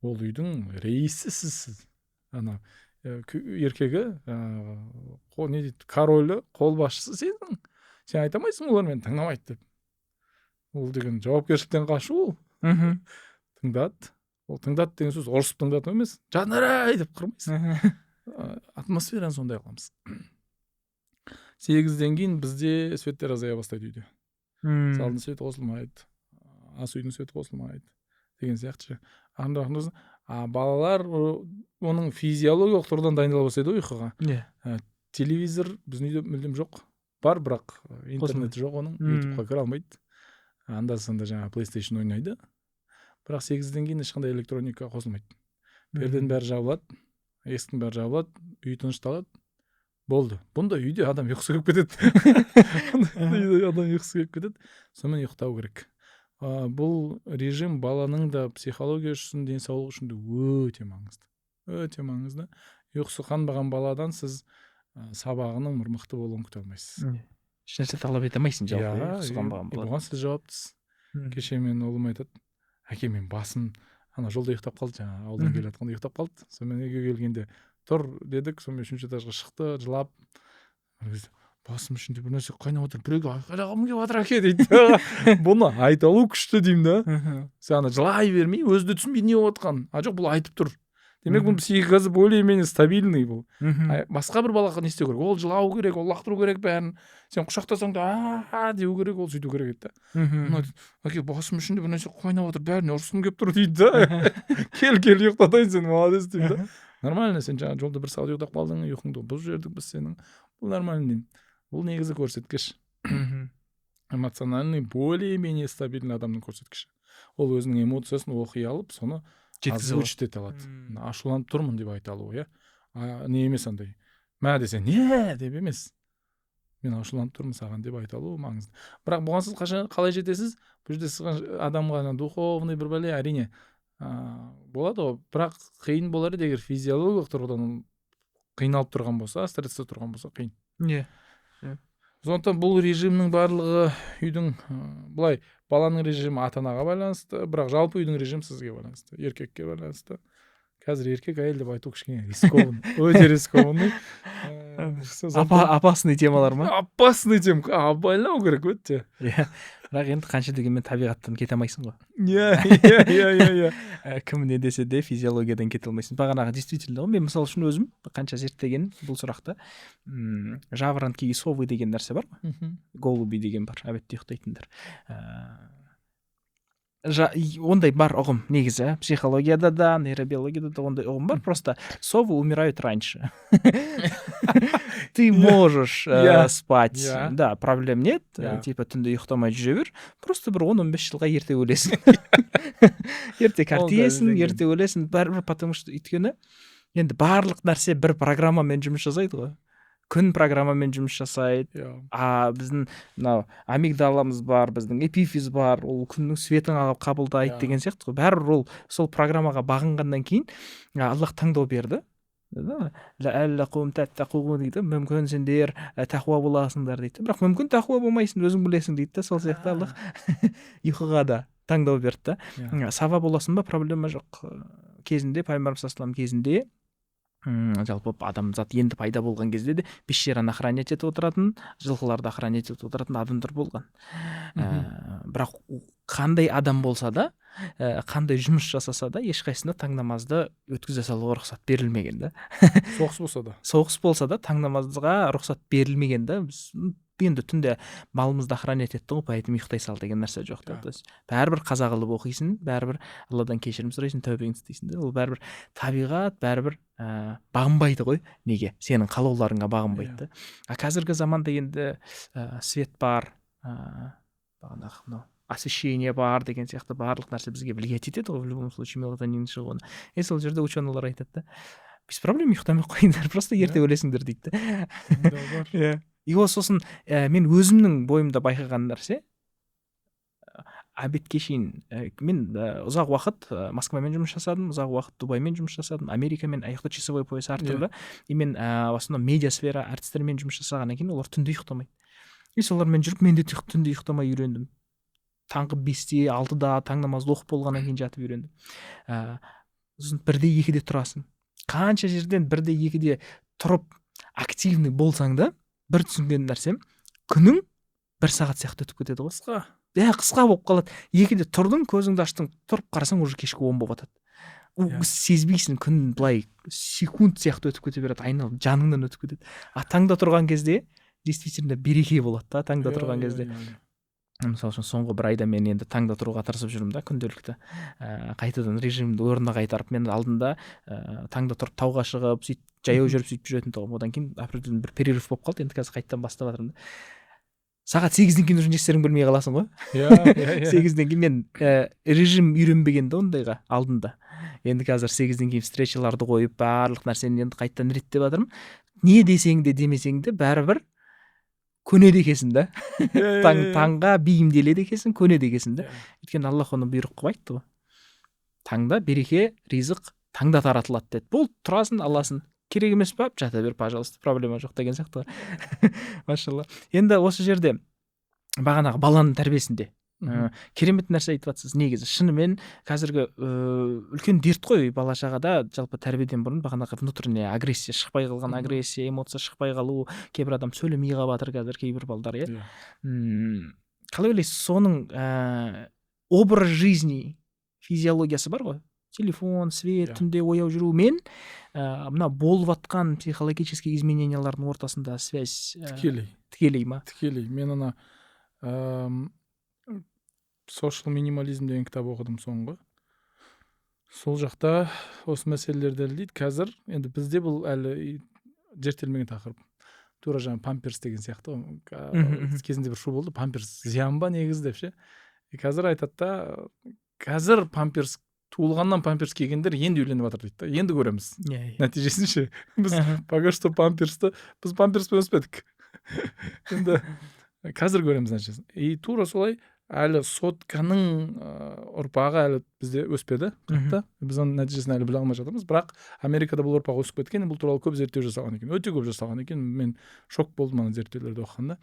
ол үйдің рейсі сізсіз, ана еркегі, жаңағы не дейді, королі, қолбасшысы сенсің. Сен айта алмайсың, олар мені тыңдамайды деп. Ол деген жауапкершіліктен қашу ол». Тыңдады ол. Тыңдады деген сөз ұрысып тыңдату емес, «Жанар, ай» деп қырмайсың. Атмосфераны сондай қыламыз. 8-ден кейін бізде светтер азая бастайды үйде. Залдың светі қосылмайды, ас үйдің светі қосылмайды деген сияқты ше, ақырындап ақырындап. А балалар оның физиологиялық тұрғыдан дайындала бастайды ғой ұйқыға. Телевизор біздің үйде мүлдем жоқ. Бар, бірақ интернеті жоқ оның, Ютубқа кіре алмайды, анда санда жаңағы PlayStation ойнайды. Бірақ 8-ден кейін ешқандай электроника қосылмайды, перденің бәрі жабылады, есіктің бәрі жабылады, үй тынышталады, болды. Бұндай үйде адам ұйқысы келіп кетеді, бұндай үйде адам ұйқысы келіп кетеді, сонымен ұйықтау керек. Бұл режим баланың да психология үшін, денсаулығы үшін де өте маңызды, өте маңызды. Ұйқысы қанбаған баладан сіз сабағының бір мықты болуын күте алмайсыз. Ешнәрсе талап ете алмайсың жалпы, иә, ұйқысы қанбаған бала. Бұған сіз жауаптысыз. Кеше менің ұлым айтады: «Әке, мен басым…» Ана жолда ұйықтап қалды, жаңағы ауылдан келе жатқанда ұйықтап қалды. Сонымен үйге келгенде «Тұр» дедік, сонымен үшінші этажға шықты жылап. Бір кезде: «Басым ішінде бір нәрсе қайнап отыр, біреуге айқайлағым келіп жатыр, әке», — дейді. Бұны айта алу күшті деймін да. Сен ана жылай бермей, өзі де түсінбейді не болып жатқанын. А жоқ, бұл айтып тұр, демек, бұның психикасы более менее стабильный бұл. Басқа бір балаға не істеу керек? Ол жылау керек, ол лақтыру керек бәрін, сен құшақтасаң да «а» деу керек, ол сөйту керек еді да. Мына айтады: «Әке, басым ішінде бір нәрсе қайнап жатыр, бәріне ұрысқым келіп тұр», — дейді да. «Кел, кел, ұйықтатайын сені, молодец», — деймін да. «Нормально, сен жаңа жолда бір сағат ұйықтап қалдың, ұйқыңды бұзып жібердік біз сенің, бұл нормально», — деймін. Бұл негізі көрсеткіш. Эмоциональный более менее стабильный адамның көрсеткіші. Ол өзінің эмоциясын оқи алып, соны жеткізе алады. Озвучить ете алады. Ашуланып тұрмын деп айта алу, иә, не емес, андай мә десе, не деп емес, мен ашуланып тұрмын саған деп айта алу маңызды. Бірақ бұған сіз қашан, қалай жетесіз? Бұл жерде сіз адамға ана духовный бір бәле, әрине, болады ғой, бірақ қиын болар еді, егер физиологиялық тұрғыдан қиналып тұрған болса, стрессте тұрған болса, қиын. Сондықтан бұл режимнің барлығы үйдің, былай, баланың режимі ата анаға байланысты, бірақ жалпы үйдің режимі сізге байланысты, еркекке байланысты. Қазір еркек, әйел деп айту кішкене рискованный, өте рискованный. Опасный темалар ма? Опасный тема, абайлау керек өте. Иә, бірақ енді қанша дегенмен табиғаттан кете алмайсың ғой. иә иә иә иә иә Кім не десе де, физиологиядан кете алмайсың. Бағанағы действительно ғой, мен мысалы үшін өзім қанша зерттеген бұл сұрақты, жаворонки и совы деген нәрсе бар ғой, голуби деген бар, обедте ұйықтайтындар. Ондай бар ұғым негізі психологияда да, нейробиологияда да ондай ұғым бар. Просто совы умирают раньше. Ты можешь спать, да, проблем нет, типа түнде ұйықтамай жүре бер, просто бір 10-15 жылға ерте өлесің, ерте қартаясың, ерте өлесің бәрібір. Потому что, өйткені енді барлық нәрсе бір программамен жұмыс жасайды ғой, күн программамен жұмыс жасайды. А біздің мынау амигдаламыз бар, біздің эпифиз бар, ол күннің светін қабылдайды деген сияқты ғой. Бәрібір ол сол программаға бағынғаннан кейін, Аллах таңдау берді дейді, мүмкін сендер тақуа боласыңдар дейді, бірақ мүмкін тақуа болмайсың, өзің білесің дейді да. Сол сияқты Аллах ұйқыға да таңдау берді да. Сова боласың ба, проблема жоқ. Кезінде пайғамбарымыз саллаллаху кезінде, жалпы адамзат енді пайда болған кезде де пещераны охранять етіп отыратын, жылқыларды охранять етіп отыратын адамдар болған. Бірақ қандай адам болса да, қандай жұмыс жасаса да, ешқайсысына таң намазды өткізе салуға рұқсат берілмеген да. Соғыс болса да? Соғыс болса да, таң намазға рұқсат берілмеген да. Біз енді түнде малымызды охранять еттік қой, поэтому ұйықтай сал деген нәрсе жоқ та. То есть бәрібір қаза қылып оқисың, бәрібір Алладан кешірім сұрайсың, тәубеңді істейсің да. Ол бәрібір табиғат, бәрібір бағынбайды ғой, неге, сенің қалауларыңа бағынбайды да. А қазіргі заманда енді свет бар, бағанағы мынау освещение бар деген сияқты, барлық нәрсе бізге влиять етеді ғой в любом случае, мелатонин шығуына. И сол жерде ученыйлар айтады да: без проблем, ұйықтамай ақ қойыңдар, просто ерте өлесіңдер дейді да. Иә, и ол сосын мен өзімнің бойымда байқаған нәрсе, обедке шейін мен ұзақ уақыт Москвамен жұмыс жасадым, ұзақ уақыт Дубаймен жұмыс жасадым, Америкамен, аяқта часовой пояс әртүрлі. И мен в основном медиа сфера әртістермен жұмыс жасағаннан кейін, олар түнде ұйықтамайды, и солармен жүріп мен де түнде ұйықтамай үйрендім. Таңғы 5-те, 6-да таң намазды оқып болғаннан кейін жатып үйрендім. Сосын 1-де, 2-де тұрасың. Қанша жерден 1-де, 2-де тұрып активный болсаң да, бір түсінген нәрсем, күнің бір сағат сияқты өтіп кетеді ғой. Қысқа. Иә, қысқа болып қалады. 2-де тұрдың, көзіңді аштың, тұрып қарасаң, уже кешкі 10 болып жатады. Сезбейсің, күн былай секунд сияқты өтіп кете береді, айналып жаныңнан өтіп кетеді. А таңда тұрған кезде действительно береке болады да, таңда тұрған кезде. Мысалы үшін, соңғы бір айда мен енді таңда тұруға тырысып жүрмін да, күнделікті қайтадан режимді орнына қайтарып. Мен алдында таңда тұрып, тауға шығып, сөйтіп жаяу жүріп, сөйтіп жүретін тұғым. Одан кейін определенный бір перерыв болып қалды, енді қазір қайтадан бастап жатырмын да. Сағат 8-ден кейін уже не істеріңді білмей қаласың ғой. иә иә иә 8-ден кейін мен режим үйренбеген да ондайға алдында. Енді қазір 8-ден кейін встречаларды қойып, барлық нәрсені енді қайтадан реттеп жатырмын. Не десең де, демесең де, бәрібір көнеді екенсің да. Таң, таңға бейімделеді екенсің, көнеді екенсің да. Өйткені Аллах оны бұйрық қылып айтты ғой, таңда береке, ризық таңда таратылады деді. Болды, тұрасың, аласың. Керек емес па, жата бер, пожалуйста, проблема жоқ деген сияқты ғой. Машалла. Енді осы жерде бағанағы баланың тәрбиесінде керемет нәрсе айтып жатсыз. Негізі, шынымен қазіргі үлкен дерт қой бала шағада, жалпы тәрбиеден бұрын бағанағы внутренняя агрессия шықпай қалған, агрессия, эмоция шықпай қалу. Кейбір адам сөйлемей қалып жатыр қазір, кейбір балдар, иә. Қалай ойлайсыз, соның образ жизни, физиологиясы бар ғой, телефон, свет, түнде ояу жүрумен мына болып жатқан психологический изменениялардың ортасында связь Тікелей. Тікелей ма? Тікелей. Мен ана Social минимализм деген кітап оқыдым соңғы. Сол жақта осы мәселелерді дәлелдейді. Қазір енді бізде бұл әлі зерттелмеген тақырып. Тура жаңағы памперс деген сияқты ғой. Кезінде бір шу болды, памперс зиян ба негізі деп ше. Қазір айтады да, қазір памперс, туылғаннан памперс кигендер енді үйленіп жатыр дейді да, енді көреміз иә иә нәтижесін ше. Біз пока что памперсті, біз памперспен өспедік, енді қазір көреміз нәтижесін. И тура солай әлі сотканың ұрпағы әлі бізде өспеді қатты, біз оның нәтижесін әлі біле алмай жатырмыз. Бірақ Америкада бұл ұрпақ өсіп кеткен, бұл туралы көп зерттеу жасалған екен, өте көп жасалған екен. Мен шок болдым ана зерттеулерді оқығанда.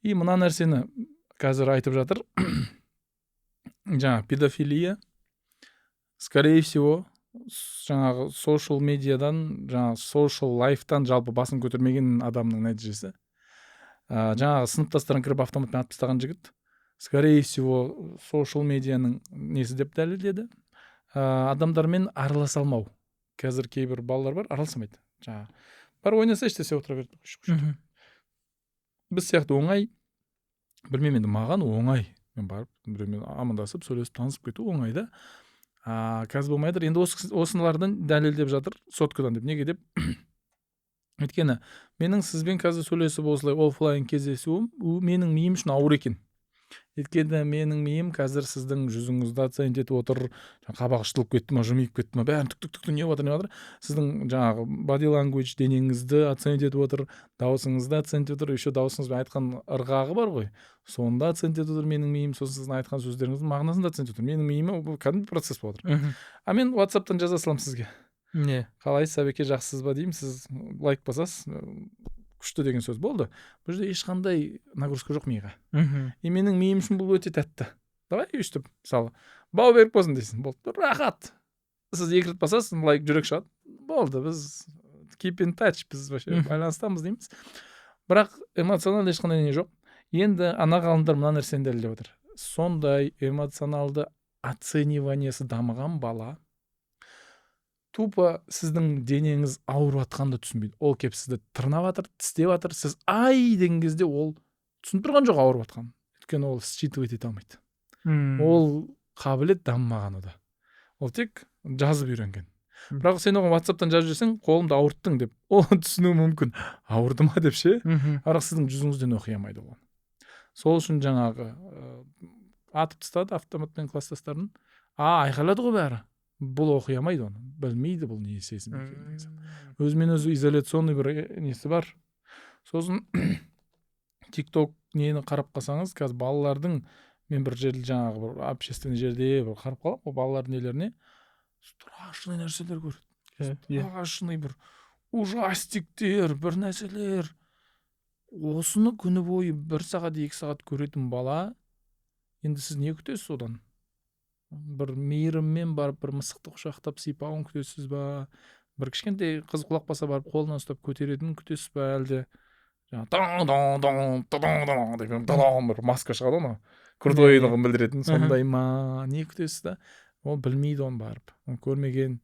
И мына нәрсені қазір айтып жатыр: жаңағы педофилия, скорее всего, жаңағы social медиадан, жаңағы social life тан жалпы басын көтермеген адамның нәтижесі. Жаңағы сыныптастарын кіріп автоматпен атып тастаған жігіт, скорее всего, social медианың несі деп дәлелдеді. Адамдармен араласа алмау. Қазір кейбір балалар бар, араласа алмайды, жаңағы бар, ойнасайшы десе, отыра береді. Біз сияқты оңай, білмеймін енді, маған оңай, мен барып біреумен амандасып, сөйлесіп, танысып кету оңай да. А қазір болмай жатыр. Енді осылардан дәлелдеп жатыр соткадан деп. Неге деп? Өйткені менің сізбен қазір сөйлесіп, осылай оффлайн кездесуім менің миым үшін ауыр екен. Өйткені менің миым қазір сіздің жүзіңізді оценить етіп отыр: қабағы шытылып кетті ма, жымиып кетті ма, бәрін түк, түк, түк, не болып жатыр, не болып жатыр. Сіздің жаңағы body language, денеңізді оценить етіп отыр, дауысыңызды оценить етіп отыр, еще дауысыңызбен айтқан ырғағы бар ғой, соны да оценить етіп отыр менің миым. Сосын сіздің айтқан сөздеріңіздің мағынасын да оценить етіп отыр менің миыма. Бұл кәдімгі процесс болып жатыр. А мен WhatsAppтан жаза саламын сізге: Не «Қалайсыз, Әбеке, жақсысыз ба?» деймін, сіз лайк басасыз, күшті деген сөз болды. Бұл жерде ешқандай нагрузка жоқ миға. И менің миым үшін бұл өте тәтті. Давай өйстіп, мысалы, «Бау берік болсын» дейсің, болды, рахат. Сіз екі рет басасыз лайк, жүрек шығады, болды, біз keep in touch, біз вообще байланыстамыз дейміз. Бірақ эмоционалды ешқандай не жоқ. Енді ана ғалымдар мына нәрсені дәлелдеп отыр: сондай эмоционалды оценивание сі дамыған бала тупо сіздің денеңіз ауырып жатқанын да түсінбейді. Ол келіп сізді тырнап жатыр, тістеп жатыр, сіз «ай» деген кезде ол түсініп тұрған жоқ ауырып жатқанын, өйткені ол считывать ете алмайды. Ол қабілет дамымаған ода, ол тек жазып үйренген. Бірақ сен оған WhatsAppтан жазып жіберсең, «Қолымды ауырттың» деп, ол түсінуі мүмкін, ауырды ма деп ше. Бірақ сіздің жүзіңізден оқи алмайды ол. Сол үшін жаңағы атып тастады автоматпен класстастарын, а айқайлады ғой бәрі. Бұл оқи алмайды оны, білмейді бұл не сезім екенін деген сияқты. Өзімен өзі изоляционный бір несі бар. Сосын Тик Ток нені қарап қалсаңыз, қазір балалардың, мен бір жерде, жаңағы бір общественный жерде бір қарап қаламын ғой балалардың нелеріне, страшный нәрселер көреді, страшный бір ужастиктер, бір нәрселер. Осыны күні бойы бір сағат, 2 сағат көретін бала, енді сіз не күтесіз одан? Бір мейіріммен барып, бір мысықты құшақтап сипауын күтесіз ба? Бір кішкентай қыз құлап қалса, барып қолынан ұстап көтеретінін күтесіз ба? Әлде жаңағы дан дан дан дан деген дан бір маска шығады ғой, анау крутой лығын білдіретін, сондай ма? Не күтесіз да? Ол білмейді оны, барып оны көрмеген.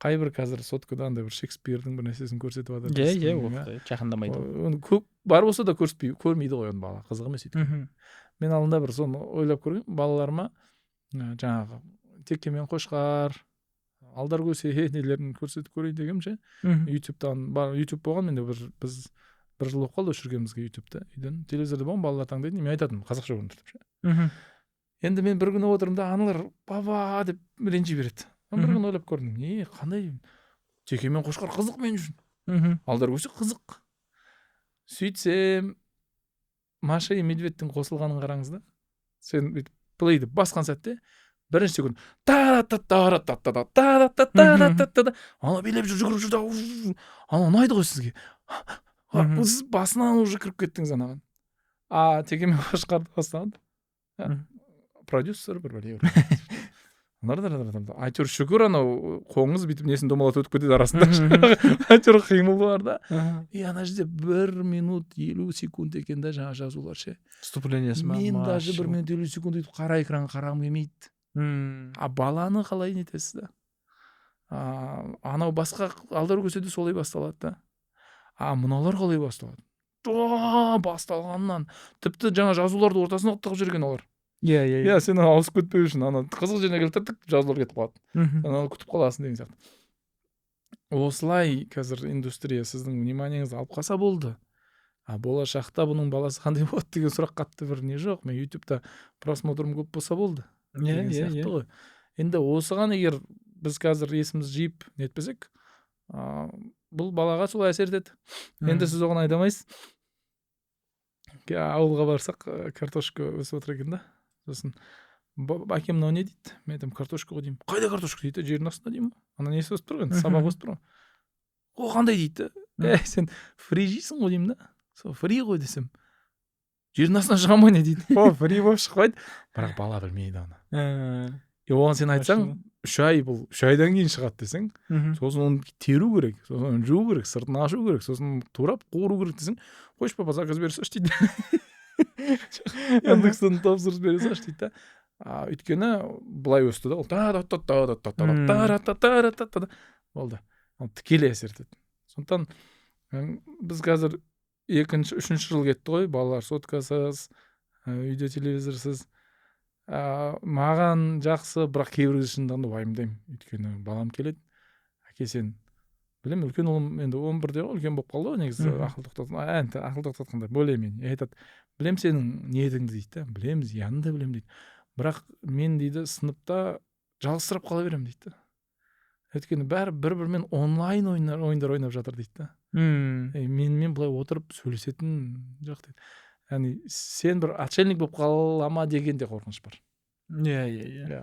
Қай бір қазір соткада андай бір Шекспирдің бір нәрсесін көрсетіп жатыр. Иә, иә, жақындамайды. Оны көп бар болса да, көрсетпей, көрмейді ғой оны бала, қызық емес өйткені. Мен алдында бір соны ойлап көргенмін: балаларыма жаңағы Теке мен қошқар, Алдар Көсе нелерін көрсетіп көрейін дегенмін ше. Ютубтан бар, Ютуб болған менде бір, біз бір жыл болып қалды өшіргенімізге Ютубты. Үйден телевизорда болған, балалар таңдайтын, мен айтатынмын: «Қазақша көріңдер», — деп ше. Енді мен бір күні отырмын да, аналар «папа» деп ренжи береді. Бір күні ойлап көрдім: не, қандай Теке мен қошқар қызық мен үшін, Алдар Көсе қызық. Сөйтсем, «Маша и Медведь» тің қосылғанын қараңыз да. Сен бүйтіп плей деп басқан сәтте бірінші секунд та та та та та та та та та та та та, ана билеп жүр, жүгіріп жүр да, анау ұнайды ғой сізге. Сіз басынан уже кіріп кеттіңіз анаған. А Теке мен қошқарды бастады, продюсер бір бәле, әйтеуір, шүкір, анау қоңыз бүйтіп несін домалатып өтіп кетеді арасында, әйтеуір қимыл бар да. И ана жерде 1 минут 50 секунд екен да жаңағы жазулар ше. Вступление сі ма? Мен даже 1 минут 50 секунд өйтіп қара экранға қарағым келмейді. А баланы қалай нетесіз да? Анау басқа Алдар Көсе де солай басталады да. А мыналар қалай басталады? Басталғаннан тіпті жаңа жазуларды ортасына тығып жіберген олар. Иә иә Иә, сен ауысып кетпеу үшін ана қызық жеріне келіп, тік жазулар кетіп қалады, ана күтіп қаласың деген сияқты. Осылай қазір индустрия сіздің внимание ңізді алып қалса болды. А болашақта бұның баласы қандай болады деген сұрақ қатты бір не жоқ. Мен Ютубта просмотрым көп болса болды деген сияқты ғой. Енді осыған егер біз қазір есімізді жиып нетпесек, бұл балаға солай әсер етеді. Енді сіз оған айта алмайсыз. Ауылға барсақ, картошка өсіп отыр екен да. Сосын: «Әкем, мынау не?» – дейді. Мен айтамын: «Картошка ғой», – деймін. «Қайда картошка?» – дейді. «Жердің астында», – деймін. Ана несі өсіп тұр ғой енді, сабақ өсіп тұр ғой. «О, қандай?» – дейді да. «Ей, сен фри жейсің ғой», – деймін да. «Сол фри ғой», – десем, «Жердің астынан шыға ма, не?» – дейді. О, фри болып шықпайды, бірақ бала білмейді оны. И оған сен айтсаң, 3 ай, бұл 3 айдан кейін шығады десең, сосын оны теру керек, сосын оны жуу керек, сыртын ашу керек, сосын турап қуыру керек десең, «Қойшы, папа, заказ бере салшы», – дейді, «Яндекстен тапсырыс бере салшы», – дейді да. Өйткені былай өсті да ол, та та та та та та та та та та та болды, ол тікелей әсер етеді. Сондықтан біз қазір екінші, үшінші жыл кетті ғой балалар соткасыз, үйде телевизорсыз. Маған жақсы, бірақ кейбір кезде шындығында уайымдаймын. Өйткені балам келеді: «Әке, сен…» Білемін, үлкен ұлым енді 11-де ғой, үлкен болып қалды ғой негізі. Ақыл тоқтатқан, ақыл тоқтатқанда более менее айтады: «Білемін сенің ниетіңді, – дейді да, – білемін, зиянын да білемін, – дейді, – бірақ мен, – дейді, – сыныпта жалғызсырап қала беремін, – дейді да, – өйткені бәрі бір бірімен онлайн ойындар ойнап жатыр, – дейді да. Менімен былай отырып сөйлесетін жоқ», – дейді. Яғни сен бір отшельник болып қала ма деген де қорқыныш бар. Иә иә иә Иә,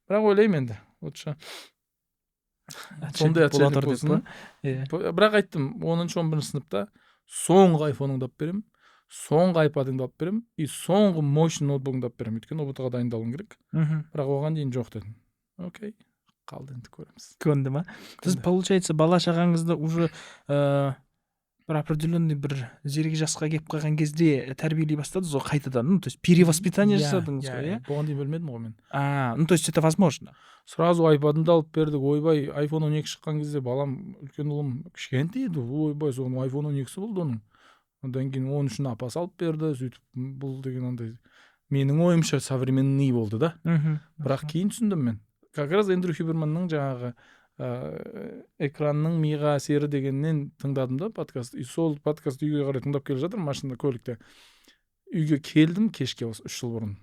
бірақ ойлаймын, енді лучше сондай бола отшельник тұр деп болсын. Па, иә. Бірақ айттым: 10-шы, 11-ші сыныпта соңғы айфоныңды алып беремін, соңғы айпадыңды алып беремін и соңғы мощный ноутбугыңды алып беремін, өйткені ҰБТ ға дайындалуың керек, бірақ оған дейін жоқ, дедім. Окей, қалды, енді көреміз. Көнді ма? Сіз, Көнді. получается, бала шағаңызды уже бір определенный бір зерек жасқа келіп қалған кезде тәрбиелей бастадыңыз ғой қайтадан, ну, то есть перевоспитание жасадыңыз ғой, иә? Бұған дейін білмедім ғой мен. А, ну, то есть это возможно. Сразу айпадымды алып бердік. Ойбай, айфон 12 шыққан кезде балам, үлкен ұлым кішкентай еді, ойбай, соның айфон 12-сі болды оның. Одан кейін 13-ін апасы алып берді. Сөйтіп бұл деген андай, менің ойымша, современный болды да. Бірақ кейін түсіндім мен, как раз Эндрю Хиберманның жаңағы экранның миға әсері дегеннен тыңдадым да подкаст. И сол подкаст үйге қарай тыңдап келе жатырмын машинада, көлікте. Үйге келдім кешке, осы 3 жыл бұрын.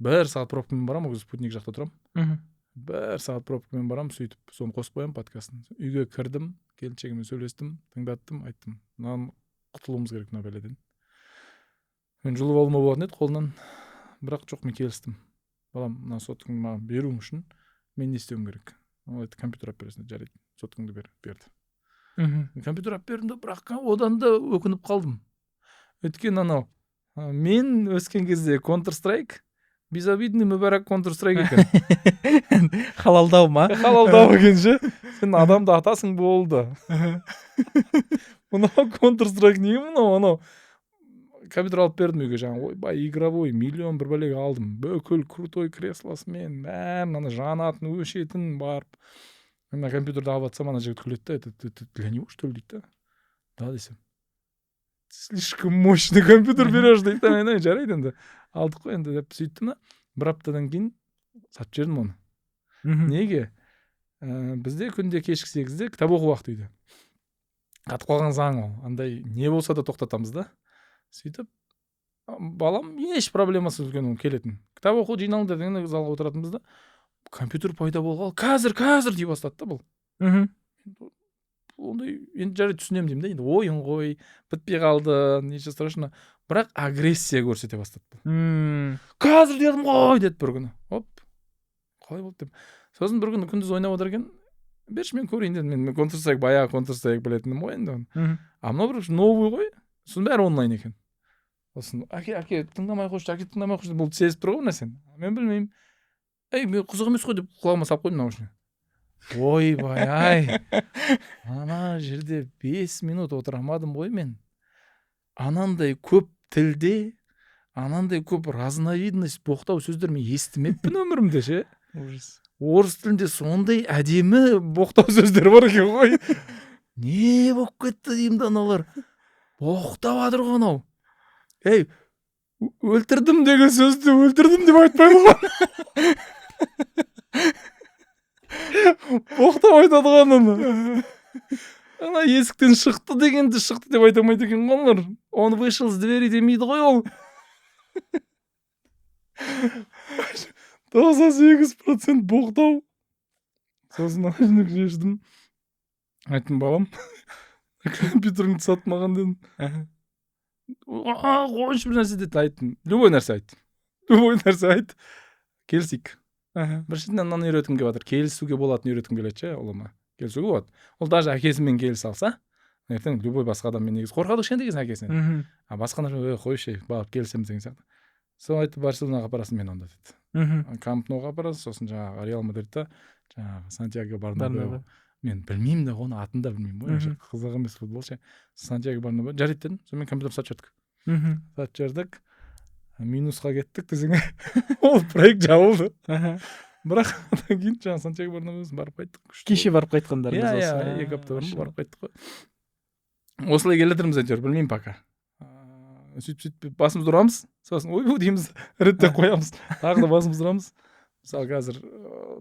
Бір сағат пробкамен барамын, ол кезде Спутник жақта тұрамын. Бір сағат пробкамен барамын, сөйтіп соны қосып қоямын подкастын. Үйге кірдім, келіншегіммен сөйлестім, тыңдаттым, айттым: «Мынаны құтылуымыз керек, мына бәледен». Мен жұлып алуыма болатын еді қолынан, бірақ жоқ, мен келістім: «Балам, мына соткаңды маған беруің үшін мен не істеуім керек?» Ол айтты: «Компьютер алып бересің». «Жарайды, соткаңды бер». Берді. Компьютер алып бердім да, бірақ одан да өкініп қалдым. Өйткені анау мен өскен кезде Counter Strike безобидный, мүбәрак Counter Strike екен. Халалдау ма? Халалдау екен ше, сен адамды атасың, болды. Мынау Counter Strike не мынау? Анау компьютер алып бердім үйге, жаңағы, ойбай, игровой, миллион бір бәлеге алдым, бүкіл крутой креслосымен, бәрін, ана жанатын, өшетін. Барып ана компьютерді алып жатсам, ана жігіт күледі да: Это для него, что ли?» – дейді да. «Да», – десем, «Слишком мощный компьютер берешь», – дейді да. Мен: «Жарайды енді, алдық қой енді», – деп сөйттім да, бір аптадан кейін сатып жібердім оны. Неге? Бізде күнде кешкі 8-де кітап оқу уақыты үйде, қатып қалған заң ол, андай не болса да тоқтатамыз да. Сөйтіп балам еш проблемасыз, үлкен ұлым келетін, кітап оқу, жиналыңдар дегенде залға отыратынбыз да. Компьютер пайда болғалы «Қазір, қазір» дей бастады да бұл. Ондай енді жарайды, түсінемін деймін да, енді ойын ғой, бітпей қалды, ничего страшного. Бірақ агрессия көрсете бастады бұл. «Қазір дедім ғой», – деді бір күні. Оп, қалай болды деп. Сосын бір күні күндіз ойнап отыр екен. «Берші, мен көрейін», – дедім. Мен Counter Strike, баяғы Counter Strike білетінім ғой енді оны. А мынау бір новый ғой. Сосын бәрі онлайн екен. Сосын: «Әке, әке, тыңдамай қойшы, әке, тыңдамай қойшы». Бұл сезіп тұр ғой бір нәрсені, мен білмеймін. «Ей, мен қызық емес қой», – деп құлағыма салып қойдым наушник. Ойбай ай, ана жерде 5 минут отыра алмадым ғой мен. Анандай көп тілде, анандай көп разновидность боқтау сөздер мен естімеппін өмірімде ше. Ужас. Орыс тілінде сондай әдемі боқтау сөздер бар екен ғой. Не болып кетті деймін да, аналар боқтап жатыр ғой анау. Ей, өлтірдім деген сөзді өлтірдім деп айтпайды ғой, боқтап айтады ғой ананы. Ана есіктен шықты дегенді шықты деп айта алмайды екен ғой олар. Он вышел с двери демейді ғой ол. 98% боқтау. Сосын ана шештім, айттым: «Балам, компьютеріңді сат маған», — дедім. «Қойшы, бір нәрсе», — деді. Айттым: «Любой нәрсе айт, любой нәрсе айт, келісейік». Біріншіден, мынаны үйреткім келіп жатыр, келісуге болатынын үйреткім келеді ше ұлыма. Келісуге болады. Ол даже әкесімен келісе алса, ертең любой басқа адаммен, негізі қорқады кішкентай кезінен әкесінен, а басқа нәрсе, ей, қойшы, барып келісеміз деген сияқты. Сол айтты: «Барселонаға апарасың мені онда», — деді. Камп Ноуға апарасың, сосын жаңағы Реал Мадридта жаңағы Сантьяго Барнабеу. Мен білмеймін да, оның атын да білмеймін ғой, қызық емес футбол ше. Сантьяго Барнабеу, жарайды дедім. Сонымен компьютер сатып жібердік. Сатып жібердік, минусқа кеттік десең, ол проект жабылды. Бірақ одан кейін жаңағы Сантьяго Барнабеу барып қайттық. Кеше барып қайтқандарыңыз? Иә, 2 апта бұрын барып қайттық қой. Осылай келе жатырмыз әйтеуір, білмеймін пока. Сөйтіп сөйтіп басымызды ұрамыз, сосын ойбу дейміз, реттеп қоямыз, тағы да басымызды ұрамыз. Мысалы, қазір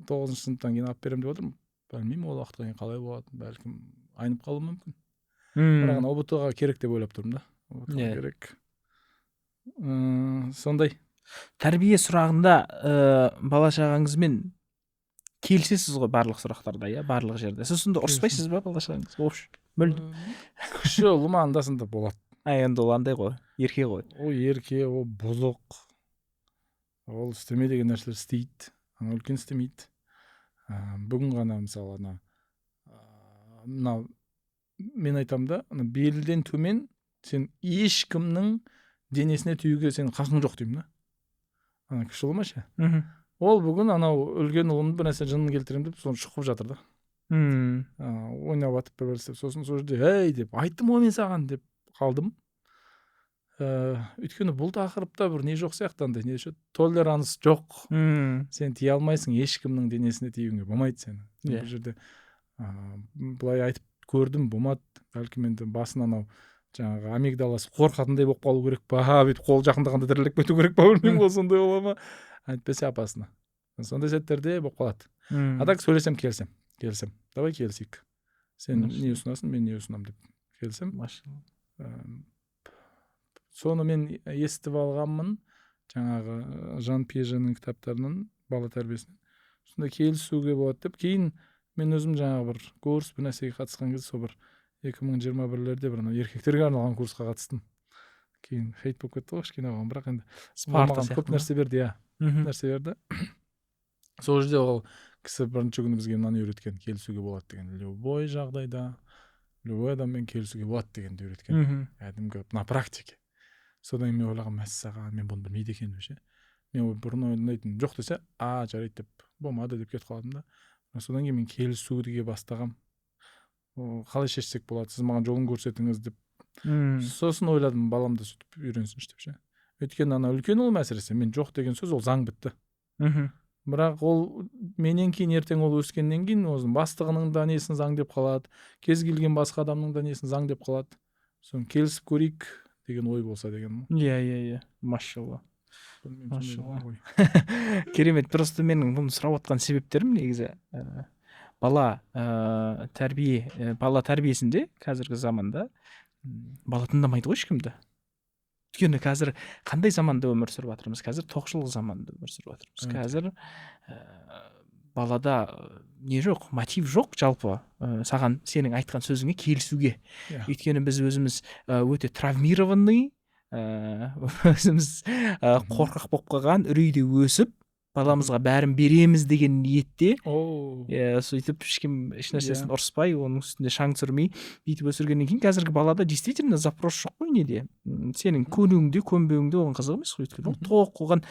тоғызыншы сыныптан кейін алып беремін деп отырмын. Білмеймін, ол уақытқа дейін қалай болады, бәлкім, айнып қалуы мүмкін. Бірақ ана ҰБТ ға керек деп ойлап тұрмын да, ҰБТ ға керек. Сондай. Тәрбие сұрағында бала шағаңызбен келісесіз ғой барлық сұрақтарда, иә, барлық жерде? Сіз сонда ұрыспайсыз ба бала шағаңыз вообще, мүлде? Кіші ұлым анда санда болады. А, енді ол андай ғой, ерке ғой. Ол ерке, ол бұзық, ол істеме деген нәрселер істейді, ана үлкен істемейді. Бүгін ғана, мысалы, ана мынау, мен айтамын да, ана белден төмен сен ешкімнің денесіне тиюге сенің хақың жоқ деймін да ана кіші ұлыма ше. Ол бүгін анау үлкен ұлымды бір нәрсе жынын келтіремін деп, соны шұқып жатыр да. Ойнап жатып, бір істеп, сосын сол жерде «Ей» деп айттым ғой мен саған деп қалдым. Өйткені бұл тақырыпта бір не жоқ сияқты, андай не, tolerance жоқ. Сен тие алмайсың, ешкімнің денесіне тиюіңе болмайды сені. Бұл жерде былай айтып көрдім, болмады. Бәлкім, енді басын анау жаңағы амигдаласы қорқатындай болып қалу керек па, бүйтіп қол жақындағанда дірілдеп кету керек па, білмеймін ғой, сондай бола ма, әйтпесе опасно, сондай сәттерде болып қалады. А так сөйлесем, келісемін, келісемін, давай келісейік, сен не ұсынасың, мен не ұсынамын деп келісемін. Соны мен естіп алғанмын жаңағы Жан Пьяженің кітаптарынан, бала тәрбиесінен, сонда келісуге болады деп. Кейін мен өзім жаңағы бір курс, бір нәрсеге қатысқан кезде, сол бір 2021-лерде бір анау еркектерге арналған курсқа қатыстым. Кейін хейт болып кетті ғой кішкене оған, бірақ енді маған көп нәрсе берді, иә, нәрсе берді. Сол жерде ол кісі бірінші күні бізге мынаны үйреткен: келісуге болады деген, любой жағдайда любой адаммен келісуге болады дегенді үйреткен, кәдімгі на практике. Содан кейін мен ойлағанмын: мәссаған, мен бұны білмейді екенмін ше. Мен бұрын ойлайтынмын, жоқ десе, а, жарайды деп, болмады деп кетіп қалатынмын да. Содан кейін мен келісуге бастағанмын: қалай шешсек болады, сіз маған жолын көрсетіңіз деп. Сосын ойладым, балам да сөйтіп үйренсінші деп ше. Өйткені ана үлкен ұлым әсіресе, мен жоқ деген сөз, ол заң, бітті. Бірақ ол менен кейін ертең ол өскеннен кейін өзінің бастығының да несін заң деп қалады, кез келген басқа адамның да несін заң деп қалады. Соны келісіп көрейік деген ой болса деген. Иә иә иә машалла, машалла, керемет. Просто менің бұны сұрап отқан себептерім негізі бала тәрбие, бала тәрбиесінде қазіргі заманда бала тыңдамайды ғой ешкімді. Өйткені қазір қандай заманда өмір сүріп жатырмыз? Қазір тоқшылық заманда өмір сүріп жатырмыз. Қазір балада не жоқ, мотив жоқ жалпы саған, сенің айтқан сөзіңе келісуге. Өйткені біз өзіміз өте травмированный, өзіміз қорқақ болып қалған, үрейде өсіп, баламызға бәрін береміз деген ниетте, иә, сөйтіп ешкім ешнәрсесін ұрыспай, оның үстінде шаң түсірмей, бүйтіп өсіргеннен кейін қазіргі балада действительно запрос жоқ қой неде, сенің көнуіңде, көнбеуіңде оған қызық емес қой. Өйткені ол тоқ, оған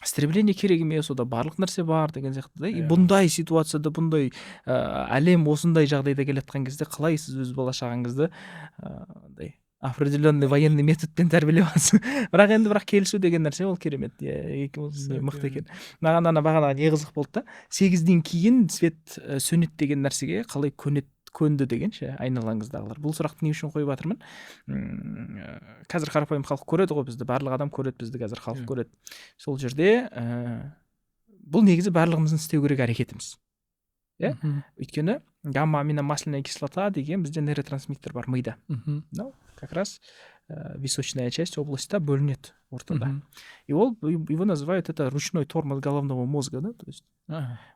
стремление керек емес, онда барлық нәрсе бар деген сияқты да. И бұндай ситуацияда, бұндай әлем осындай жағдайда келе жатқан кезде қалай сіз өз бала шағаңызды андай определенный военный методпен тәрбиелеп жатсың? Бірақ енді, бірақ келісу деген нәрсе ол керемет, иә, ол мықты екен. Маған ана бағана не қызық болды да, 8-ден кейін свет сөнеді деген нәрсеге қалай көнеді, көнді деген ше айналаңыздағылар. Бұл сұрақты не үшін қойып жатырмын? Қазір қарапайым халық көреді ғой бізді, барлық адам көреді бізді, қазір халық көреді. Сол жерде бұл негізі барлығымыздың істеу керек әрекетіміз. Иә, өйткені гамма аминомасляная кислота деген бізде нейротрансмиттер бар мида. Мынау как раз височная часть областьта бөлінеді ортада. И ол, его называют это ручной тормоз головного мозга, да, то есть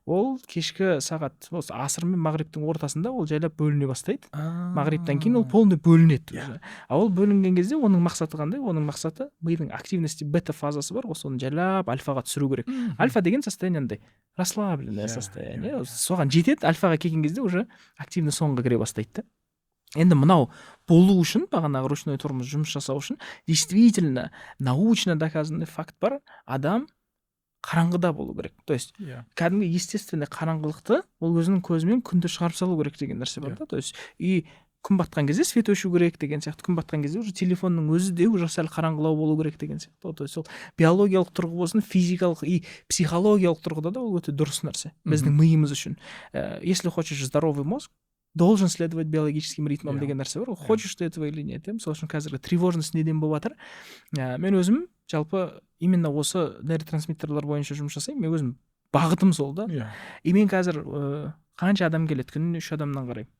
ол кешкі сағат осы аср мен мағрибтің ортасында ол жайлап бөліне бастайды. Мағрибтан кейін ол полный бөлінеді уже. А ол бөлінген кезде оның мақсаты қандай? Оның мақсаты мидың активности, бета фазасы бар ғой, соны жайлап альфаға түсіру керек. Альфа деген состояние андай расслабленное состояние. иә, иә. Соған жетеді. Альфаға келген кезде уже активный сонға кіре бастайды да. Енді мынау болу үшін, бағанағы ручной тормоз жұмыс жасау үшін, действительно научно доказанный факт бар: адам қараңғыда болу керек, то есть кәдімгі естественный қараңғылықты ол өзінің көзімен күнді шығарып салу керек деген нәрсе бар да. То есть и күн батқан кезде свет өшу керек деген сияқты, күн батқан кезде уже телефонның өзі де уже сәл қараңғылау болу керек деген сияқты. То есть ол биологиялық тұрғы болсын, физикалық и психологиялық тұрғыда да ол өте дұрыс нәрсе біздің миымыз үшін. Если хочешь здоровый мозг, должен следовать биологическим ритмам деген нәрсе бар ғой, хочешь ты этого или нет. Иә, мысалы үшін, қазіргі тревожность неден болып жатыр? Мен өзім жалпы именно осы нейротрансмиттерлер бойынша жұмыс жасаймын, мен өзім бағытым сол да. И мен қазір қанша адам келеді, күніне үш адамнан қараймын,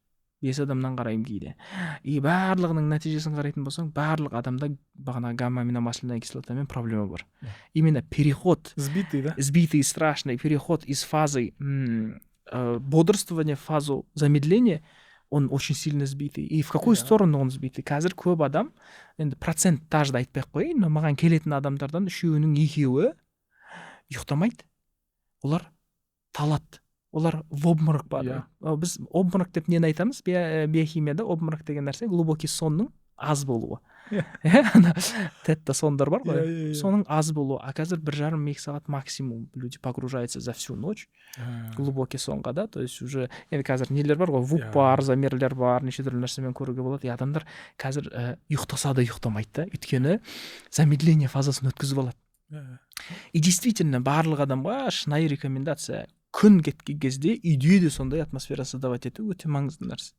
бес адамнан қараймын кейде, и барлығының нәтижесін қарайтын болсаң, барлық адамда бағана гамма аминомасляная кислотамен проблема бар. Именно переход Сбитый, да. Сбитый страшный переход из фазы бодрствования в фазу замедления, он очень сильно сбитый. И в какую сторону он сбитый? Қазір көп адам, енді процентажды айтпай ақ қояйын, но маған келетін адамдардан үшеуінің екеуі ұйықтамайды, олар талады, олар в обморок падают. Біз обморок деп нені айтамыз? Биохимияда обморок деген нәрсе глубокий сонның аз болуы. Иә, ана тетта сондар бар ғой, Иә, иә, иә. соның аз болуы. А қазір 1,5-2 сағат максимум люди погружаются за всю ночь глубокий сонға да. То есть уже енді қазір нелер бар ғой, вуп бар, замерлер бар, неше түрлі нәрсемен көруге болады. И адамдар қазір ұйықтаса да ұйықтамайды да, өйткені замедление фазасын өткізіп алады. И действительно барлық адамға шынайы рекомендация: күн кеткен кезде үйде де сондай атмосфера создавать ету өте маңызды нәрсе.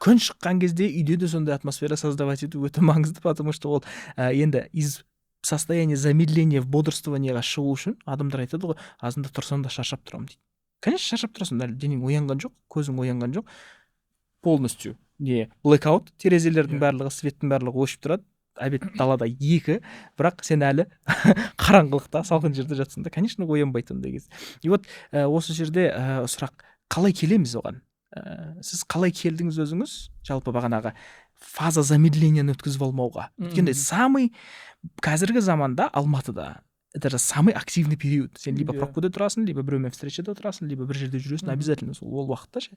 Күн шыққан кезде үйде де сондай атмосфера создавать ету өте маңызды, потому что ол енді из состояния замедления в бодрствованиеға шығу үшін адамдар айтады ғой, азанда тұрсам да шаршап тұрамын дейді. Конечно, шаршап тұрасың, әлі денең оянған жоқ, көзің оянған жоқ полностью, не blackout, терезелердің барлығы, светтің барлығы өшіп тұрады, обед далада 2, бірақ сен әлі қараңғылықта, салқын жерде жатсың да, конечно, оянбайды ондай кезде. И вот осы жерде сұрақ: қалай келеміз оған? Сіз қалай келдіңіз өзіңіз жалпы бағанағы фаза замедленияны өткізіп алмауға? Өйткені самый қазіргі заманда Алматыда это же самый активный период, сен либо пробкада тұрасың, либо біреумен встречада отырасың, либо бір жерде жүресің обязательно сол ол уақытта ше.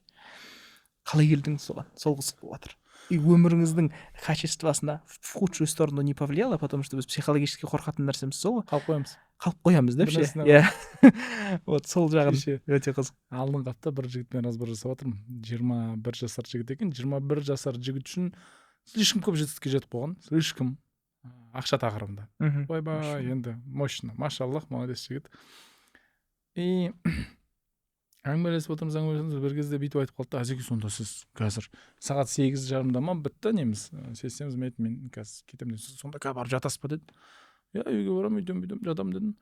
Қалай келдіңіз соған? Сол қызық болып жатыр. И өміріңіздің качествосына в худшую сторону не повлияло? Потому что біз психологически қорқатын нәрсеміз сол ғой. Қалып қоямыз. Қалып қоямыз деп Бір ше. нәрсені. Иә, вот сол жағын Кеше өте қызық. алдыңғы апта бір жігітпен разбор жасап жатырмын. 21 жасар жігіт екен. 21 жасар жігіт үшін слишком көп жетістікке жетіп қойған, слишком, ақша тақырыбында. Ойбай. Машалла. Енді мощно, машаллах, молодец жігіт. И әңгімелесіп отырмыз, әңгімелесіп отырмыз, бір кезде бүйтіп айтып қалды да: «Әзеке, сонда сіз қазір сағат 8:30-да ма бітті неміз, сессиямыз?» Мен айттым: «Мен қазір кетемін», – дедім. «Сіз сонда қазір барып жатасыз ба?» – деді. «Иә, үйге барамын, өйтемін, бүйтемін, жатамын», – дедім.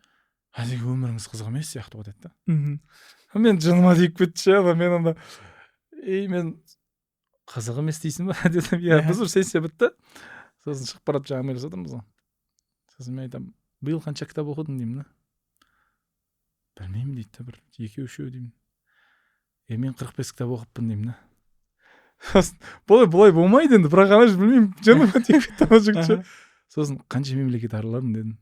«Әзеке, өміріңіз қызық емес сияқты ғой», – деді да. Мен жыныма тиіп кетті ше ана. Мен анда: «Ей, мен қызық емес дейсің ба?» – дедім. Иә, біз уже сессия бітті, сосын шығып барады, жаңа әңгімелесіп жатырмыз ғой. Сосын мен айтамын: «Биыл қанша кітап оқыдың?» – деймін да. «Білмеймін», – дейді да, «бір екеу, үшеу», – деймін. «Е, мен 45 кітап оқыппын», – деймін да. Сосын бұлай бұлай болмайды енді, бірақ ана білмеймін, жыныма тиіп кетті ана жігіт ше. Сосын: «Қанша мемлекет араладың?» – дедім.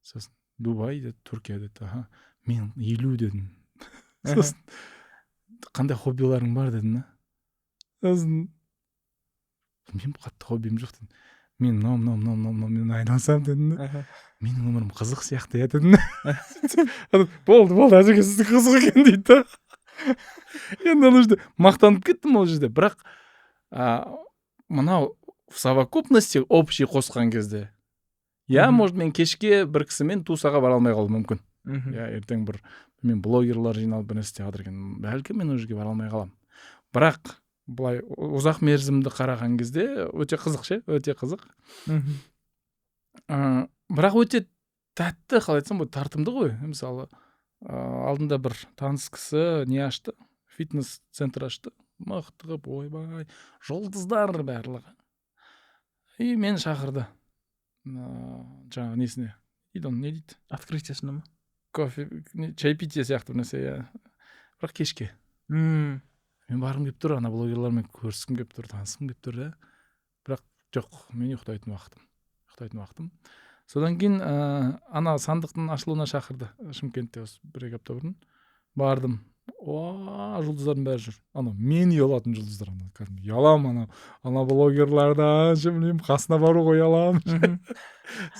Сосын: «Дубай», – деді, «Түркия», – деді. «Аха, мен 50», – дедім. Сосын: «Қандай хоббиларың бар?» – дедім да. Сосын: «Білмеймін, қатты хоббим жоқ», – дедім. «Мен мынау, мынау, мынау, мынау, мынаумен айналысамын», – дедім да. «Менің өмірім қызық сияқты, иә», – дедім да. «Болды, болды, әзеке, сіздікі қызық екен», – дейді да. Енді ана жерде мақтанып кеттім ол жерде, бірақ мынау в совокупности, общий қосқан кезде, иә, может, мен кешке бір кісімен тусаға бара алмай қалуым мүмкін. Иә, ертең бір мен блогерлар жиналып бір нәрсе істеп жатыр екен, бәлкім, мен ол жерге бара алмай қаламын, бірақ былай ұзақ мерзімді қараған кезде өте қызық ше, өте қызық. Бірақ өте тәтті, қалай айтсам болады, тартымды ғой. Мысалы, алдында бір таныс кісі не ашты, Фитнес центр ашты, мықты қылып, ойбай, жұлдыздар барлығы. И мені шақырды жаңағы несіне, дейді оны, не дейді? Открытиесіне ма? Кофе, чаепитие сияқты бір нәрсе, иә, бірақ кешке. Мен барғым келіп тұр, ана блогерлармен көріскім келіп тұр, танысқым келіп тұр да, бірақ жоқ, мен ұйықтайтын уақытым. Содан кейін ана сандықтың ашылуына шақырды Шымкентте, осы 1-2 апта бұрын бардым. Уа, жұлдыздардың бәрі жүр, анау мен ұялатын жұлдыздар, ана кәдімгі ұяламын ана блогерлардан ше, білмеймін, қасына баруға ұяламын.